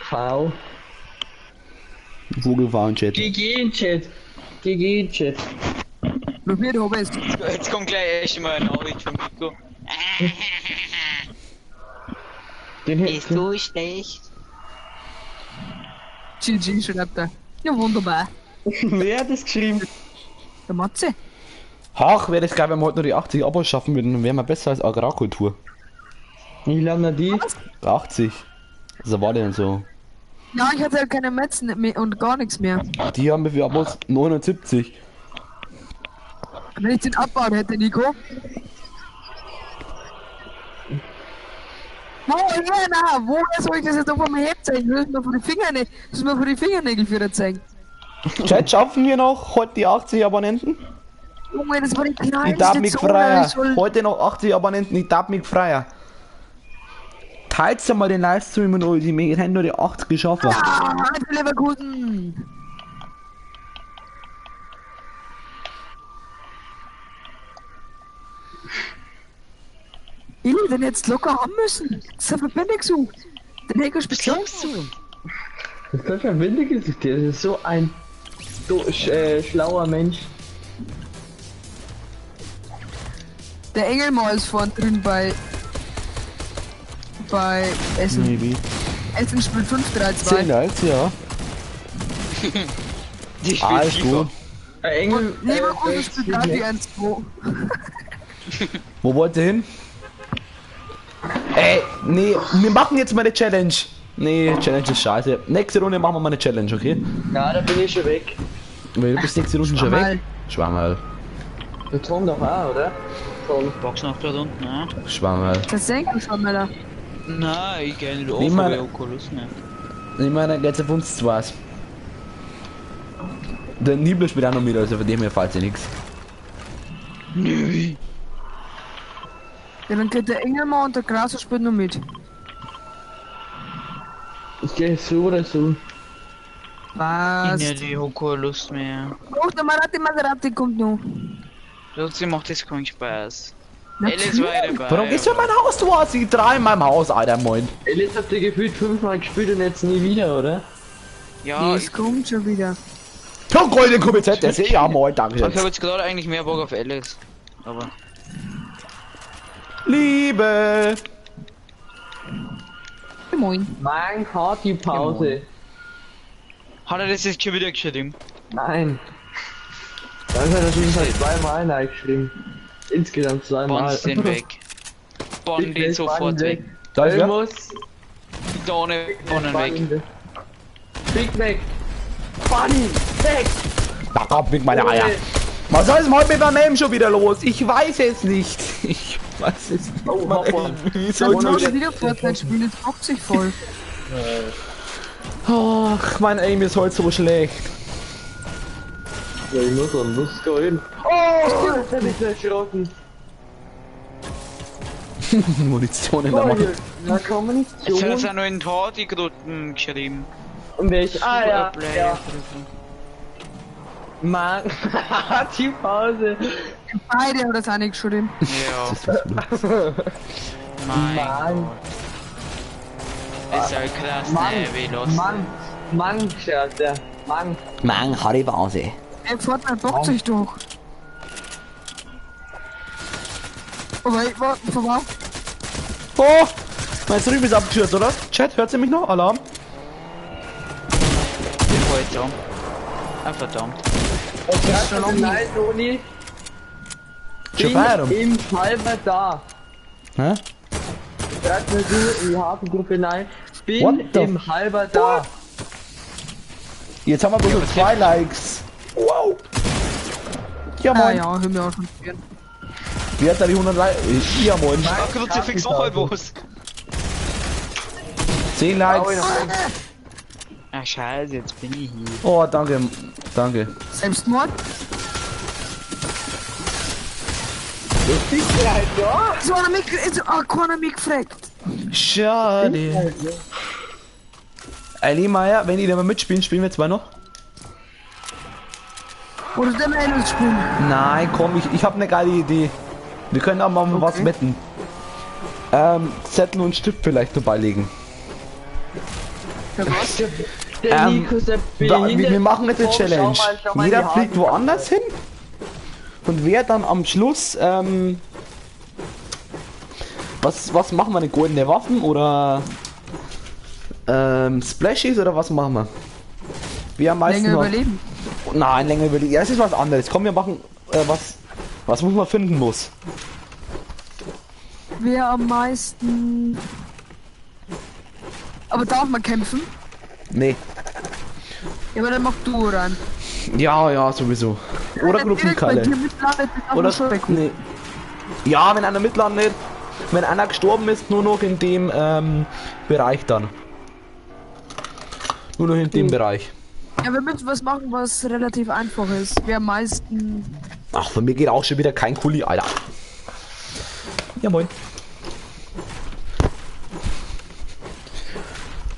V. Vogelfahren Chat. GG in Chat. GG in Chat. Probiert hab ich's. Jetzt kommt gleich echt mal eine Nachricht von Nico. Den Ist so schlecht. GG schreibt er. Ja, wunderbar. Wer hat das geschrieben? Der Matze. Ach, wäre das geil, wenn wir heute nur die 80 Abos schaffen würden, dann wären wir besser als Agrarkultur. Ich lande die. 80. Also war denn so. Ja, ich hatte halt keine Metzen mehr und gar nichts mehr. Die haben wie viele Abos? 79. Wenn ich den abbauen hätte, Nico. Woher, na, woher soll ich das jetzt noch von mir herzeigen? Das müssen wir vor die Fingernägel, das müssen wir vor die Fingernägel für zeigen. Chat, schaffen wir noch heute die 80 Abonnenten? Junge, das war die kleinste Ich darf mich Zone, freier. ich soll- Heute noch 80 Abonnenten, ich darf mich freier. Teilt mal den Livestream und euch, wir haben nur die 80 geschafft. Ah, für Leverkusen. Ich hätte den jetzt locker haben müssen. Das hat Verbände gesucht. Den hätte ich spezial gesucht. Das ist ein windiges Gesicht. Das ist so ein so, schlauer Mensch. Der Engelmann ist vorn drin bei Essen. Maybe. Essen spielt 5-3-2. 10 als, ja. Die spielt Alles FIFA. gut. Engel, Leverkusen spielt 3-4-1-2. Wo wollt ihr hin? Ey, nee, wir machen jetzt mal eine Challenge. Nee, Challenge ist scheiße. Nächste Runde machen wir mal eine Challenge, okay? Ja, da bin ich schon weg. Weil du bist nächste Runde schon weg. Schwammerl. Der Tom doch auch, oder? Tom. Box noch dort unten, ne? Schwammerl. Das senken schon, Männer. Nein, ich geh nicht auf, Ich meine- aber ich hab keine Lust mehr. Ich meine, geht's auf uns zwei. Der Nibler spielt auch noch mit, also von dem her fällt ja nichts. Nö. Ja, dann geht der Engelmann und der Graser spielt noch mit. Ich gehe so oder so. Was? Ich nicht, ich hab keine Lust mehr. Oh, der Maserati Maserati kommt noch. Trotzdem macht das keinen Spaß. Natürlich. Alice war dabei. Warum gehst du in mein Haus, du hast die drei in meinem Haus, Alter, moin. Alice habt ihr gefühlt 5-mal gespielt und jetzt nie wieder, oder? Ja, Nee, ich, es kommt schon wieder. Ja, goldene QBZ, das ist ja moin, danke. ich hab jetzt gerade eigentlich mehr Bock auf Alice. Aber. Liebe. Moin. Mann, hat die Pause. Hat er das jetzt schon wieder geschrieben? Nein. Dann hat er schon zweimal reingeschrieben. Insgesamt zweimal. Bonn den weg. Bonn den sofort weg. Da ist Ich wer? muss. Da ohne Bonnen weg. Big Mac. Bunny, weg! Da kommt mit meine Eier. Was ist denn heute mit meinem Aim schon wieder los? Ich weiß es nicht. Ich weiß es nicht. Oh, Mann, Hopper. ey, wie Dann soll soll ich schon wieder Fortnite spielen, jetzt bockt sich voll. Ach, mein Aim ist heute so schlecht. Ja, ich muss dann Lust gehen. Oh, jetzt hab ich erschrocken. Munition in der Oh, Macht. na Jetzt hat Kommunikation. er noch in Party-Gruppen geschrieben. Und welch? Ah ja, Super ja. Mann, die Pause. Beide haben das auch nicht geschrieben. Ja, Das ist so mein Mann. Gott. Ist ja krass, Mann, ne, wie los. Mann, Mann, schreibt der. Mann. Mann, Harry Pause. Ey, Fortnite bockt sich doch. Aber ich war vorbei. Oh, mein Stream ist abgestürzt, oder? Chat, hört sie mich noch? Alarm. Ich fahr jetzt um. Ah, verdammt. Nein, Toni. Schon Feierabend. Bin im halber da. Hä? Schreibt mir du in die Hafengruppe nein. bin im halber da. Jetzt haben wir bloß noch 2 Likes. Wow. Ja Ah moin. ja, hör mir auch schon spielen. Wer hat da die 100 Likes? Ja moin. Ach, Kruzifix auch halb aus. 10 Likes. Ach scheiße, jetzt bin ich hier. Oh, danke. Danke. Selbstmord? Das ist halt da. So einer mich, keiner mich gefragt. Schade. Ey, Meier, wenn die da mal mitspielen, spielen wir zwei noch? Oder der Mail spielen? Nein, komm, ich habe eine geile Idee. Wir können auch mal was wetten. Zettel und Stift vielleicht dabei legen. Ja, was? Der Nico ist der Wir machen jetzt eine Komm, Challenge. schau mal Jeder die fliegt woanders hin. Und wer dann am Schluss, was machen wir denn? Goldene Waffen oder Splashies oder was machen wir? Wer am meisten Länger noch- überleben. Nein, länger überleben. Ja, es ist was anderes. Komm, wir machen was muss man finden muss. Wer am meisten. Aber darf man kämpfen? Nee. Ja, aber dann mach du rein. Ja, ja, sowieso. Oder Wenn der direkt bei Gruppenkalle. dir mitlandet, dann Oder schon weg. nee. Ja, wenn einer mitlandet, wenn einer gestorben ist, nur noch in dem Bereich dann. Nur noch in dem Bereich. Ja, wir müssen was machen, was relativ einfach ist. Wer am meisten. Ach, von mir geht auch schon wieder kein Kuli, Alter. Ja, moin.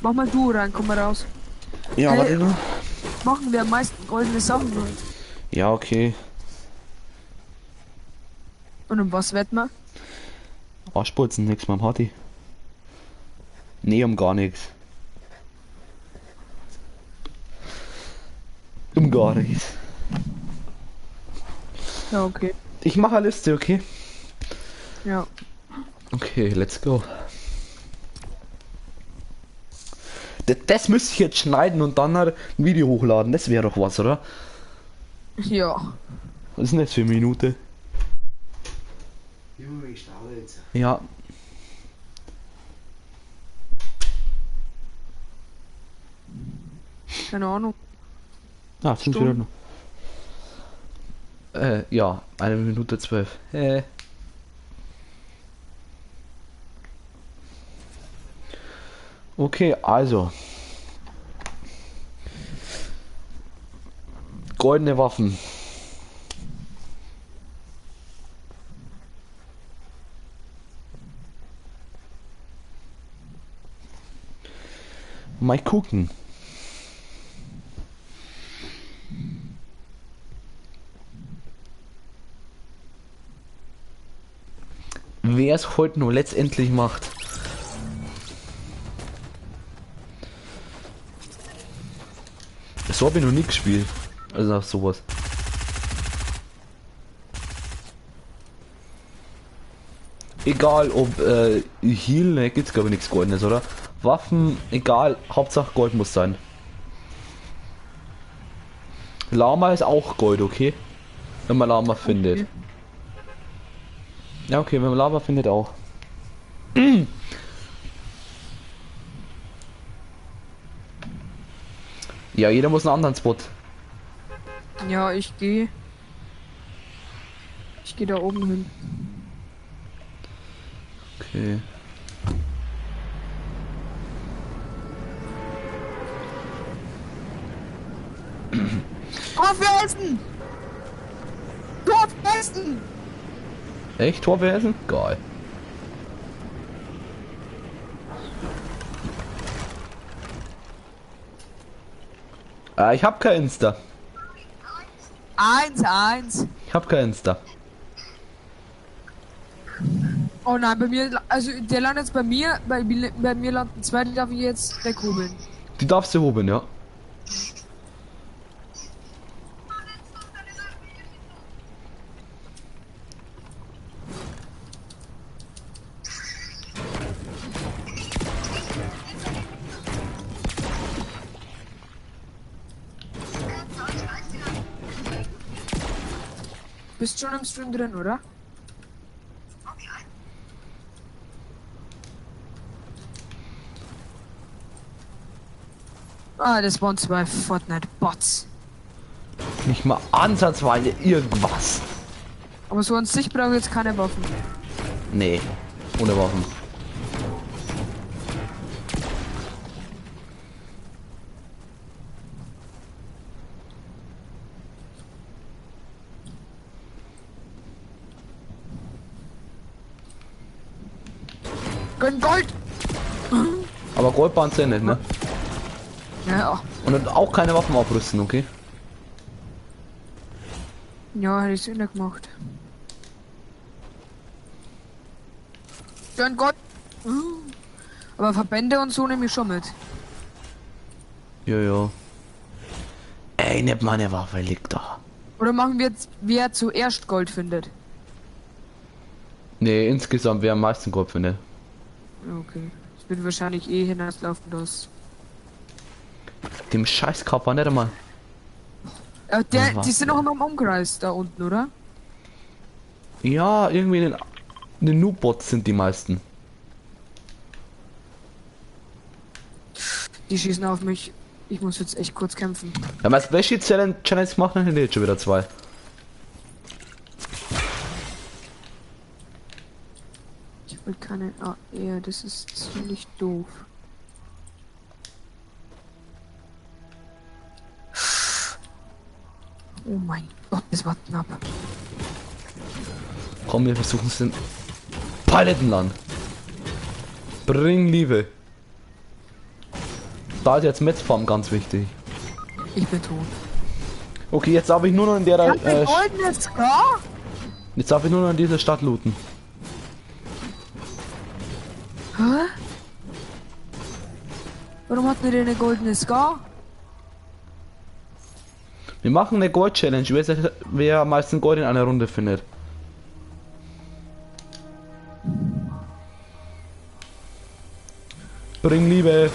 Mach mal du rein, komm mal raus. Ja, Hey. warte mal. Machen wir am meisten goldene Sachen. Halt. Ja, okay. Und um was wetten wir? Arschbolzen, nix mehr am Party. Nee, um gar nichts. Um gar nichts. Ja, okay. Ich mache eine Liste, okay? Ja. Okay, let's go. Das müsste ich jetzt schneiden und dann ein Video hochladen. Das wäre doch was, oder? Ja. Was ist denn das für eine Minute? Junge, ich sterbe jetzt. Ja. Keine Ahnung. Ah, 5 Minuten. Ja, 1:12. Okay, also. Goldene Waffen. Mal gucken. Wer es heute nur letztendlich macht. So habe ich noch nie gespielt. Also nach sowas. Egal ob Heal, ne, gibt's glaube ich nichts Goldenes, oder? Waffen, egal, Hauptsache Gold muss sein. Lama ist auch Gold, okay? Wenn man Lama findet. Okay. Ja, okay, wenn man Lava findet auch. Ja, jeder muss einen anderen Spot. Ja, ich gehe. Ich gehe da oben hin. Okay. Tor für Essen! Tor für Essen! Echt? Tor für Essen? Geil. Ich hab kein Insta. 1-1. Ich hab kein Insta. Oh nein, bei mir, also der landet jetzt bei mir, bei mir landen zwei, die darf ich jetzt weghobeln. Die darfst du hobeln, ja. Bist schon im Stream drin, oder? Ah, das waren zwei Fortnite-Bots. Nicht mal ansatzweise irgendwas. Aber so an sich brauche ich jetzt keine Waffen. Nee, ohne Waffen. Gönn Gold! Aber Goldbahn sind nicht, ne? Ja. Und dann auch keine Waffen aufrüsten, okay? Ja, hätte ich nicht gemacht. Gönn Gold! Aber Verbände und so nehme ich schon mit. Jojo. Ey, nicht meine Waffe liegt da. Oder machen wir jetzt, wer zuerst Gold findet? Nee, insgesamt wer am meisten Gold findet. Okay. Es wird wahrscheinlich eh hinauslaufen, das. Dem Scheiß war nicht einmal. Die sind noch immer im Umkreis da unten, oder? Ja, irgendwie in den Noob-Bots sind die meisten. Die schießen auf mich. Ich muss jetzt echt kurz kämpfen. Wenn wir Splashy Challenge machen, dann hätte ich jetzt schon wieder zwei. Ich will keine. Ah, ja, das ist ziemlich doof. Oh mein Gott, das war knapp. Komm, wir versuchen es in Palettenland. Bring Liebe. Da ist jetzt Metzfarm ganz wichtig. Ich bin tot. Okay, jetzt darf ich nur noch in der. Jetzt darf ich nur noch in dieser Stadt looten. Hä? Warum hat denn eine goldene Scar? Wir machen eine Gold-Challenge, wer am meisten Gold in einer Runde findet. Bring Liebe.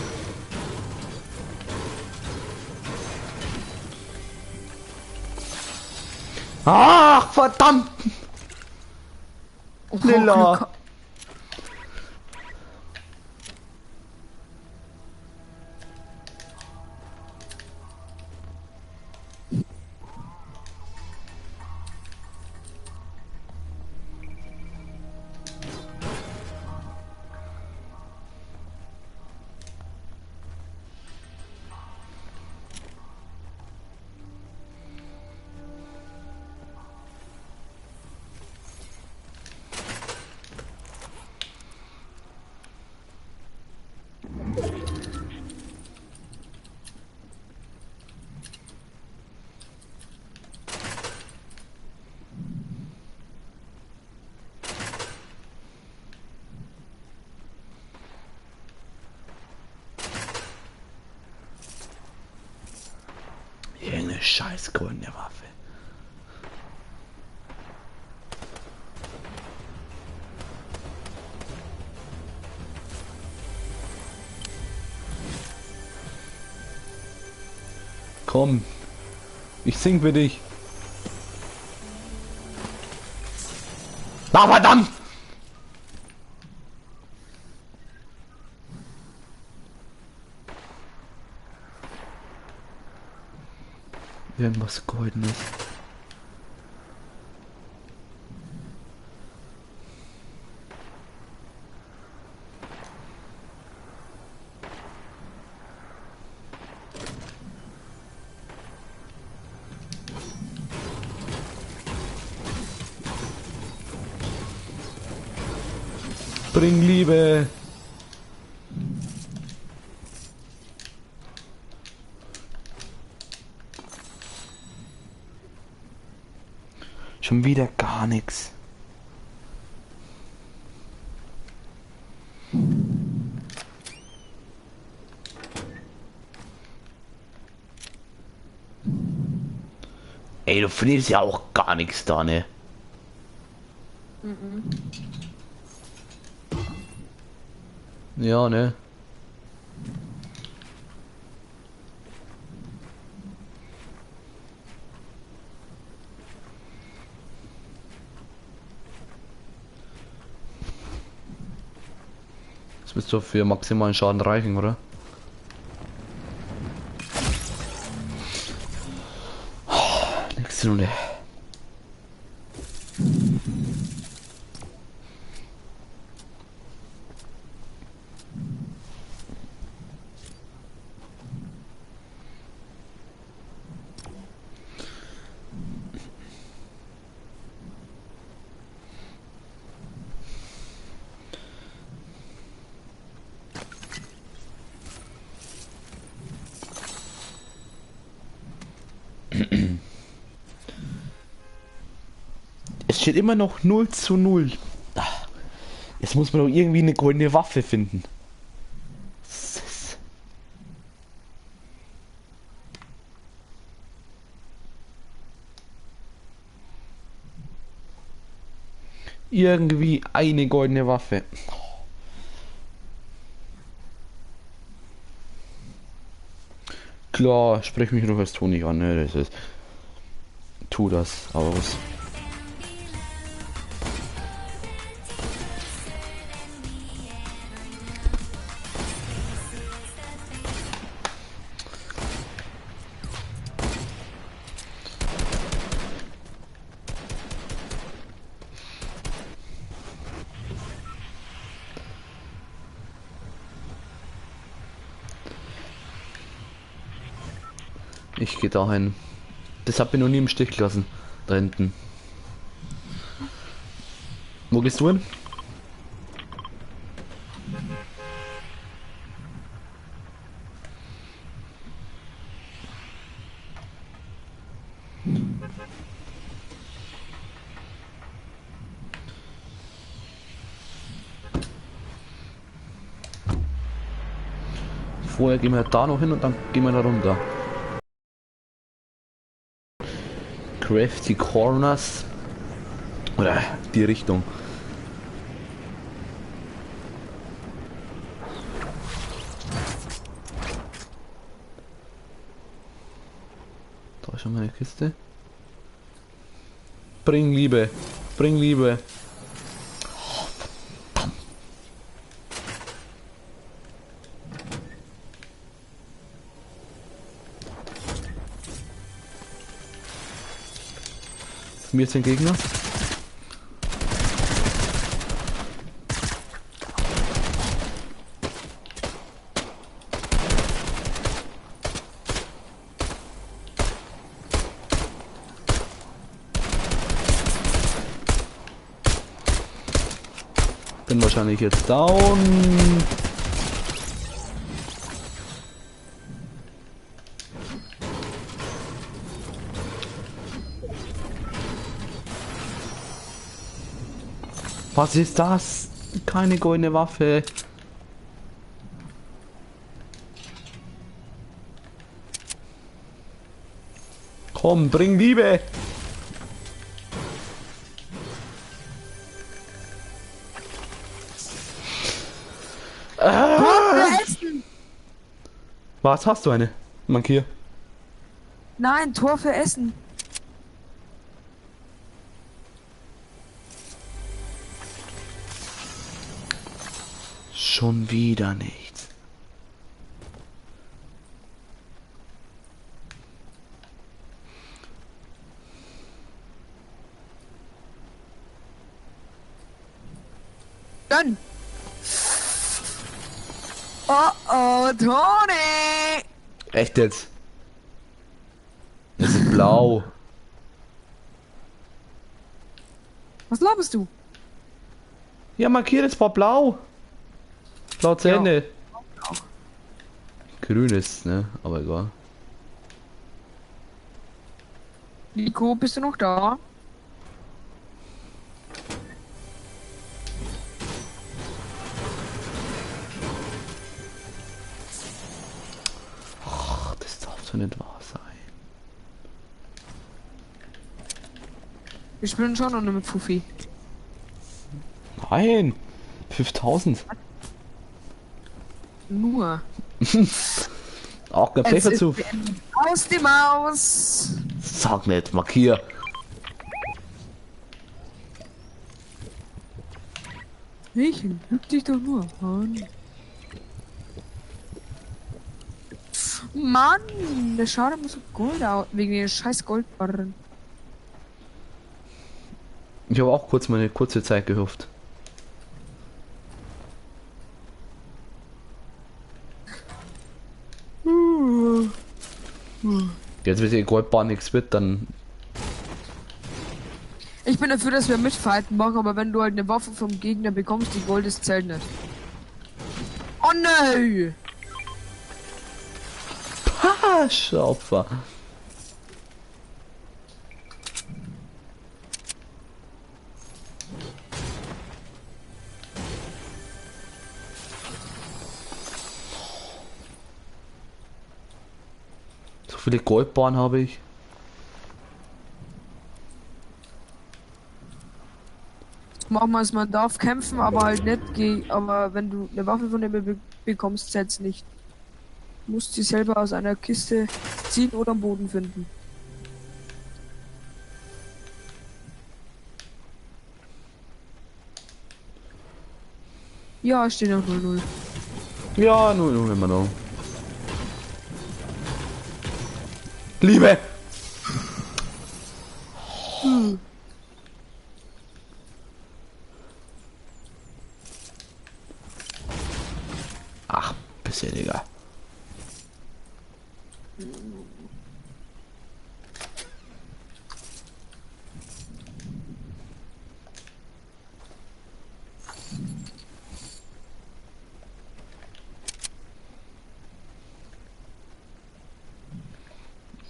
Ach, verdammt! Oh, Lilla. Irgendeine scheiß goldene Waffe. Komm, ich sing für dich. Na verdammt! Irgendwas Goldenes. Bring Liebe. Schon wieder gar nichts. Ey, du findest ja auch gar nichts da, ne? Mhm. Ja, ne? Das müsste doch für maximalen Schaden reichen, oder? Nächste Runde. Es steht immer noch 0:0. Jetzt muss man doch irgendwie eine goldene Waffe finden. Irgendwie eine goldene Waffe. Klar, sprich mich doch als Toni an, ne? Das ist. Tu das aus. Ich gehe dahin. Das hat mich noch nie im Stich gelassen. Da hinten. Wo gehst du hin? Vorher gehen wir da noch hin und dann gehen wir da runter. Crafty Corners oder die Richtung. Da ist schon meine Kiste. Bring Liebe, bring Liebe. Oh, verdammt. Mir ist ein Gegner. Bin wahrscheinlich jetzt down. Was ist das? Keine goldene Waffe. Komm, bring Liebe. Ah! Was hast du eine? Markier. Nein, Tor für Essen. Schon wieder nichts. Dann. Oh oh, Toni! Echt jetzt? Es ist blau. Was laberst du? Ja, markiert, es war blau. Blau zu Ende. Ja. Grün ist, ne? Aber egal. Nico, bist du noch da? Ach, das darf doch nicht wahr sein. Wir spielen schon noch mit Fufi. Nein! 5000. Nur. Auch kein Pfeffer zu. Aus die Maus! Sag nicht, markier. Ich lüg dich doch nur an. Mann, der schaut immer so Gold aus. Wegen den scheiß Goldbarren. Ich habe auch kurz meine kurze Zeit gehofft. Jetzt, wenn die Goldbahn nichts wird, dann. Ich bin dafür, dass wir mitfighten machen, aber wenn du halt eine Waffe vom Gegner bekommst, die Gold ist, zählt nicht. Oh nö! Pasch, Opfer. So viele Goldbahnen habe ich. Machen wir es, man darf kämpfen, aber halt nicht gegen, aber wenn du eine Waffe von dem bekommst, zählt's nicht. Du musst sie selber aus einer Kiste ziehen oder am Boden finden. Ja, es steht noch 0-0. Ja, 0-0 immer noch. Liebe! Ach, bisschen, Digga.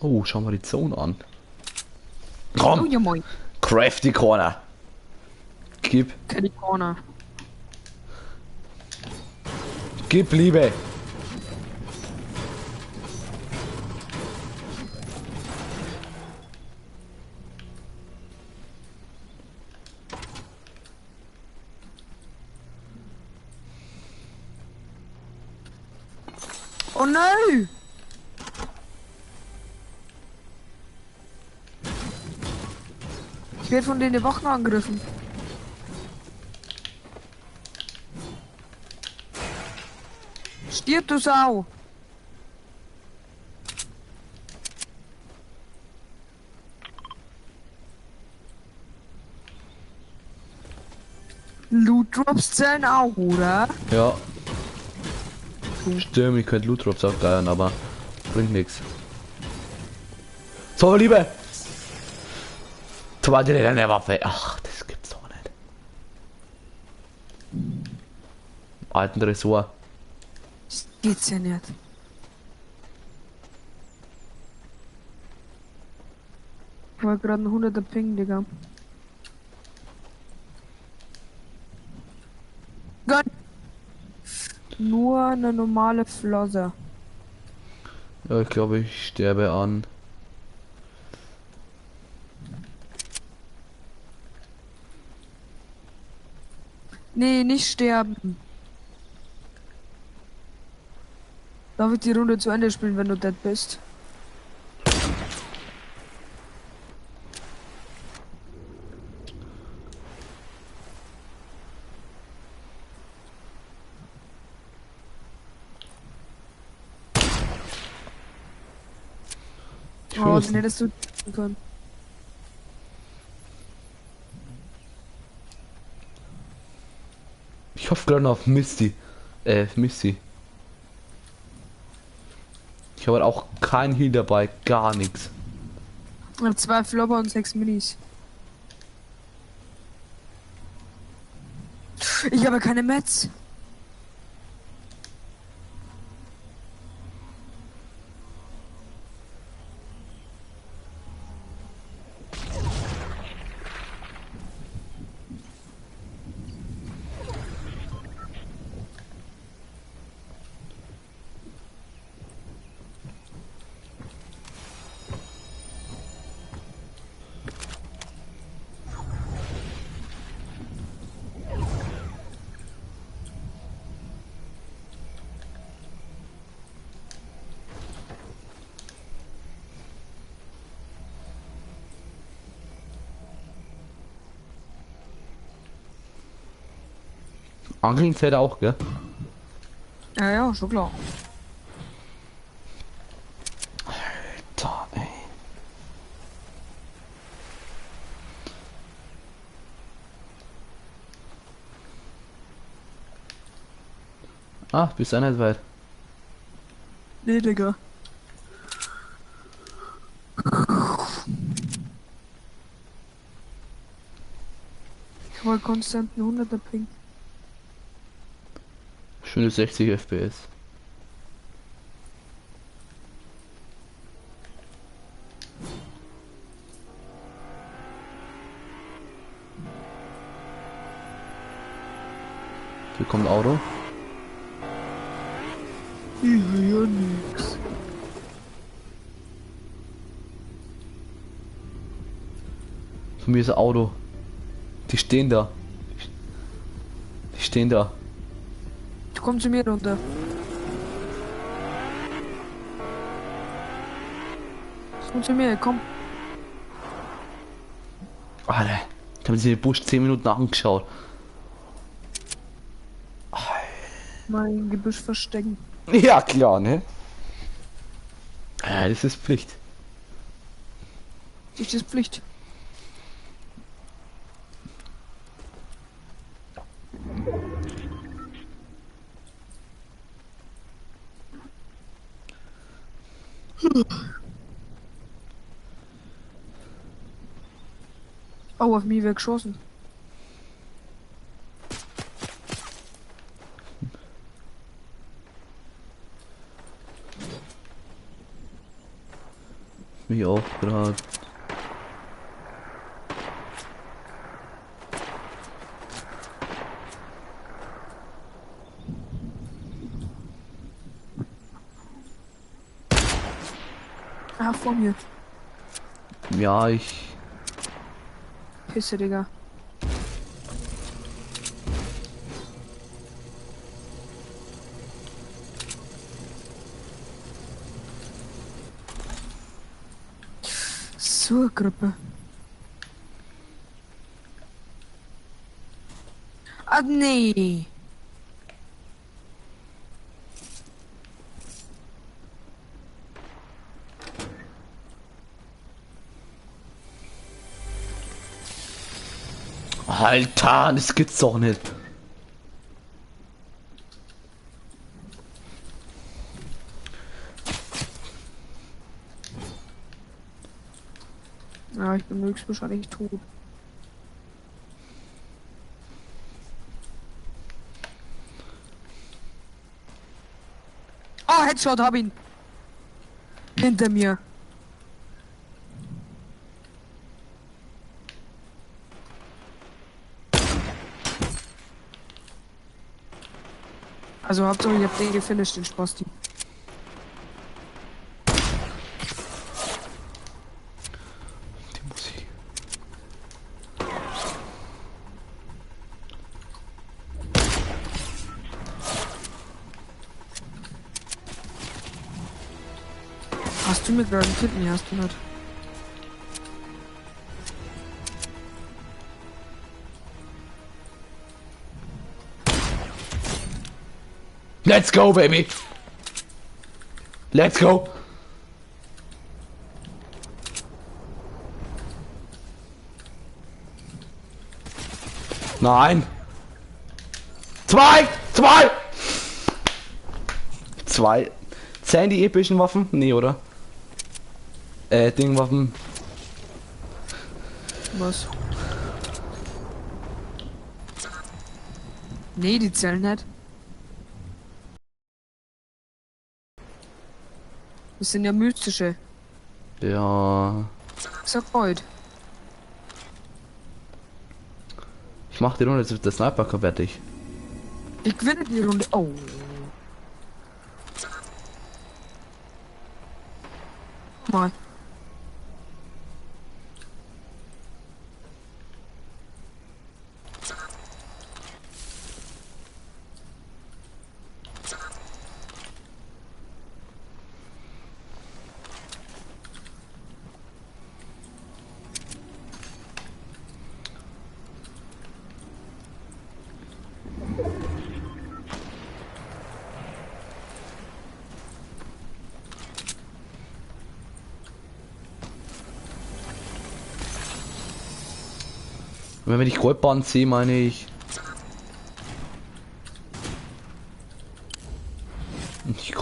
Oh, schauen wir die Zone an. Komm! Oh, ja, moin. Crafty Corner. Gib. Kenny Corner. Gib Liebe. Oh no! Ich werde von denen Wachen angegriffen. Stirb, du Sau! Loot Drops zählen auch, oder? Ja. Stimmt, ich könnte Loot Drops auch geiern, aber bringt nichts. So, Liebe! Zweite deine Waffe. Ach, das gibt's doch nicht. Alten Tresor. Das geht's ja nicht. Ich war gerade ein 100er Ping, Digga. Gott! Nur eine normale Flosse. Ja, ich glaube, ich sterbe an. Nee, nicht sterben. Darf ich die Runde zu Ende spielen, wenn du dead bist? Oh, den hättest du können. Ich hoffe gerade noch auf Misty. Misty. Ich habe auch kein Heal dabei, gar nichts. Ich habe 2 Flopper und 6 Minis. Ich habe keine Mets. Angeln zählt auch, gell? Ja, ja, schon klar. Alter, ey. Ah, bist auch nicht weit. Nee, Digga. Ich habe konstant einen 100er Ping. Schöne 60 FPS. Hier kommt ein Auto. Ich höre nix. Von mir ist ein Auto. Die stehen da. Die stehen da. Du kommst zu mir runter. Komm zu mir, komm. Alter, ich habe sich den Busch 10 Minuten angeschaut. Mein Gebüsch verstecken. Ja, klar, ne? Ja, das ist Pflicht. Das ist Pflicht. Oh, auf mich wird geschossen. Mich auch gerade. Ah, vor mir. Ja, ich. Pisse, Digga. So, Gruppe. Ah, nee. Alter, das gibt's doch nicht. Ja, ich bin höchstwahrscheinlich tot. Oh, Headshot, hab ihn. Hinter mir. Also Hauptsache ich hab den gefinisht, den Spasti. Die Musik. Hast du mir gerade einen Kit? Nee, hast du nicht. Let's go, baby! Let's go! Nein! Zwei! Zwei! Zwei. Zählen die epischen Waffen? Nee, oder? Dingwaffen. Was? Nee, die zählen nicht. Das sind ja mystische. Ja. Sag heute. Ich mach die Runde jetzt mit der Sniper fertig. Ich gewinne die Runde. Oh. Mal. Wenn ich Goldbahn sehe, meine ich.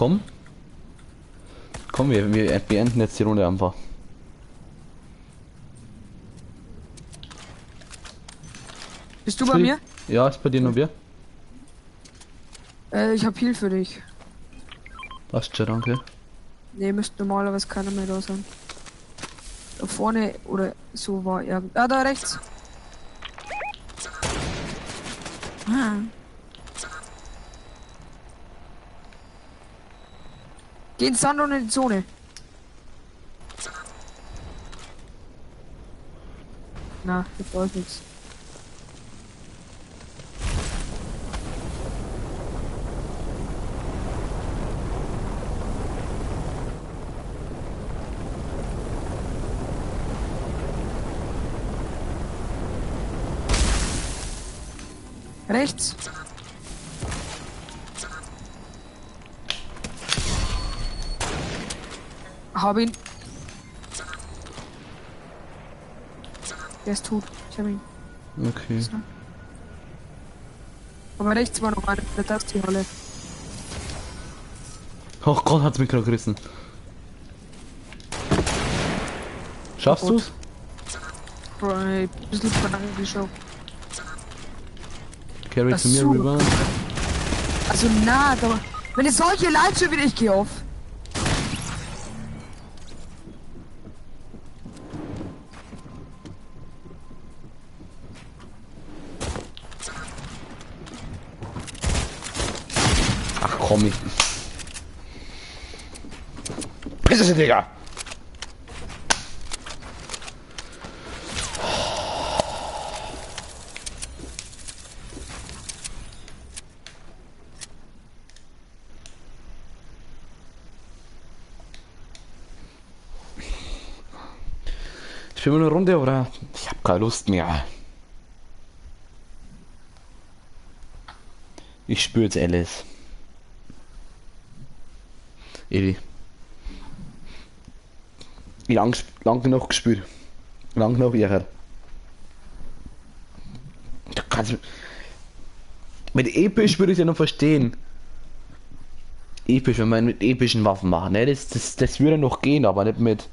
Komm. Komm, wir beenden jetzt die Runde einfach. Bist du bei mir? Ja, ist bei dir noch wer? Ich hab Heal für dich. Passt schon, danke. Ne, müsste normalerweise keiner mehr da sein. Da vorne oder so war irgend. Ah, da rechts. Ah. Geh ins Sand und in die Zone. Na, da ist nichts. Rechts. Hab ihn. Der ist tot. Ich hab ihn. Okay. So. Aber rechts war noch einer. Das ist die Halle. Oh Gott, hat's mich gerade gerissen. Schaffst du's? Ein bisschen geschaut. Carry Das zu mir so. rüber. Also na, da, wenn ich solche Leute schon wieder, ich geh auf. Ach komm, ich. Piss dich, Digga! Spielen wir eine Runde oder? Ich hab keine Lust mehr. Ich spüre jetzt Alice. Eli. Ich lang, lang genug gespürt. Lang genug irre. Du kannst. Mit episch würde ich ja noch verstehen. Episch, wenn man mit epischen Waffen machen, ne? Das würde noch gehen, aber nicht mit.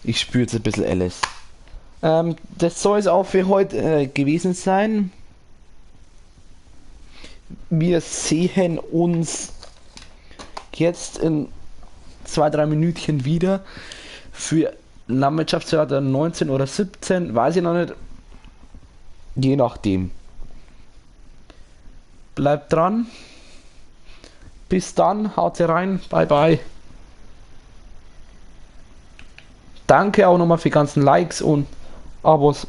Ich spüre jetzt ein bisschen Alice. Das soll es auch für heute gewesen sein. Wir sehen uns jetzt in 2-3 Minütchen wieder für Landwirtschaftstheater 19 oder 17, weiß ich noch nicht. Je nachdem. Bleibt dran. Bis dann, haut rein, bye bye. Danke auch nochmal für die ganzen Likes und Abos.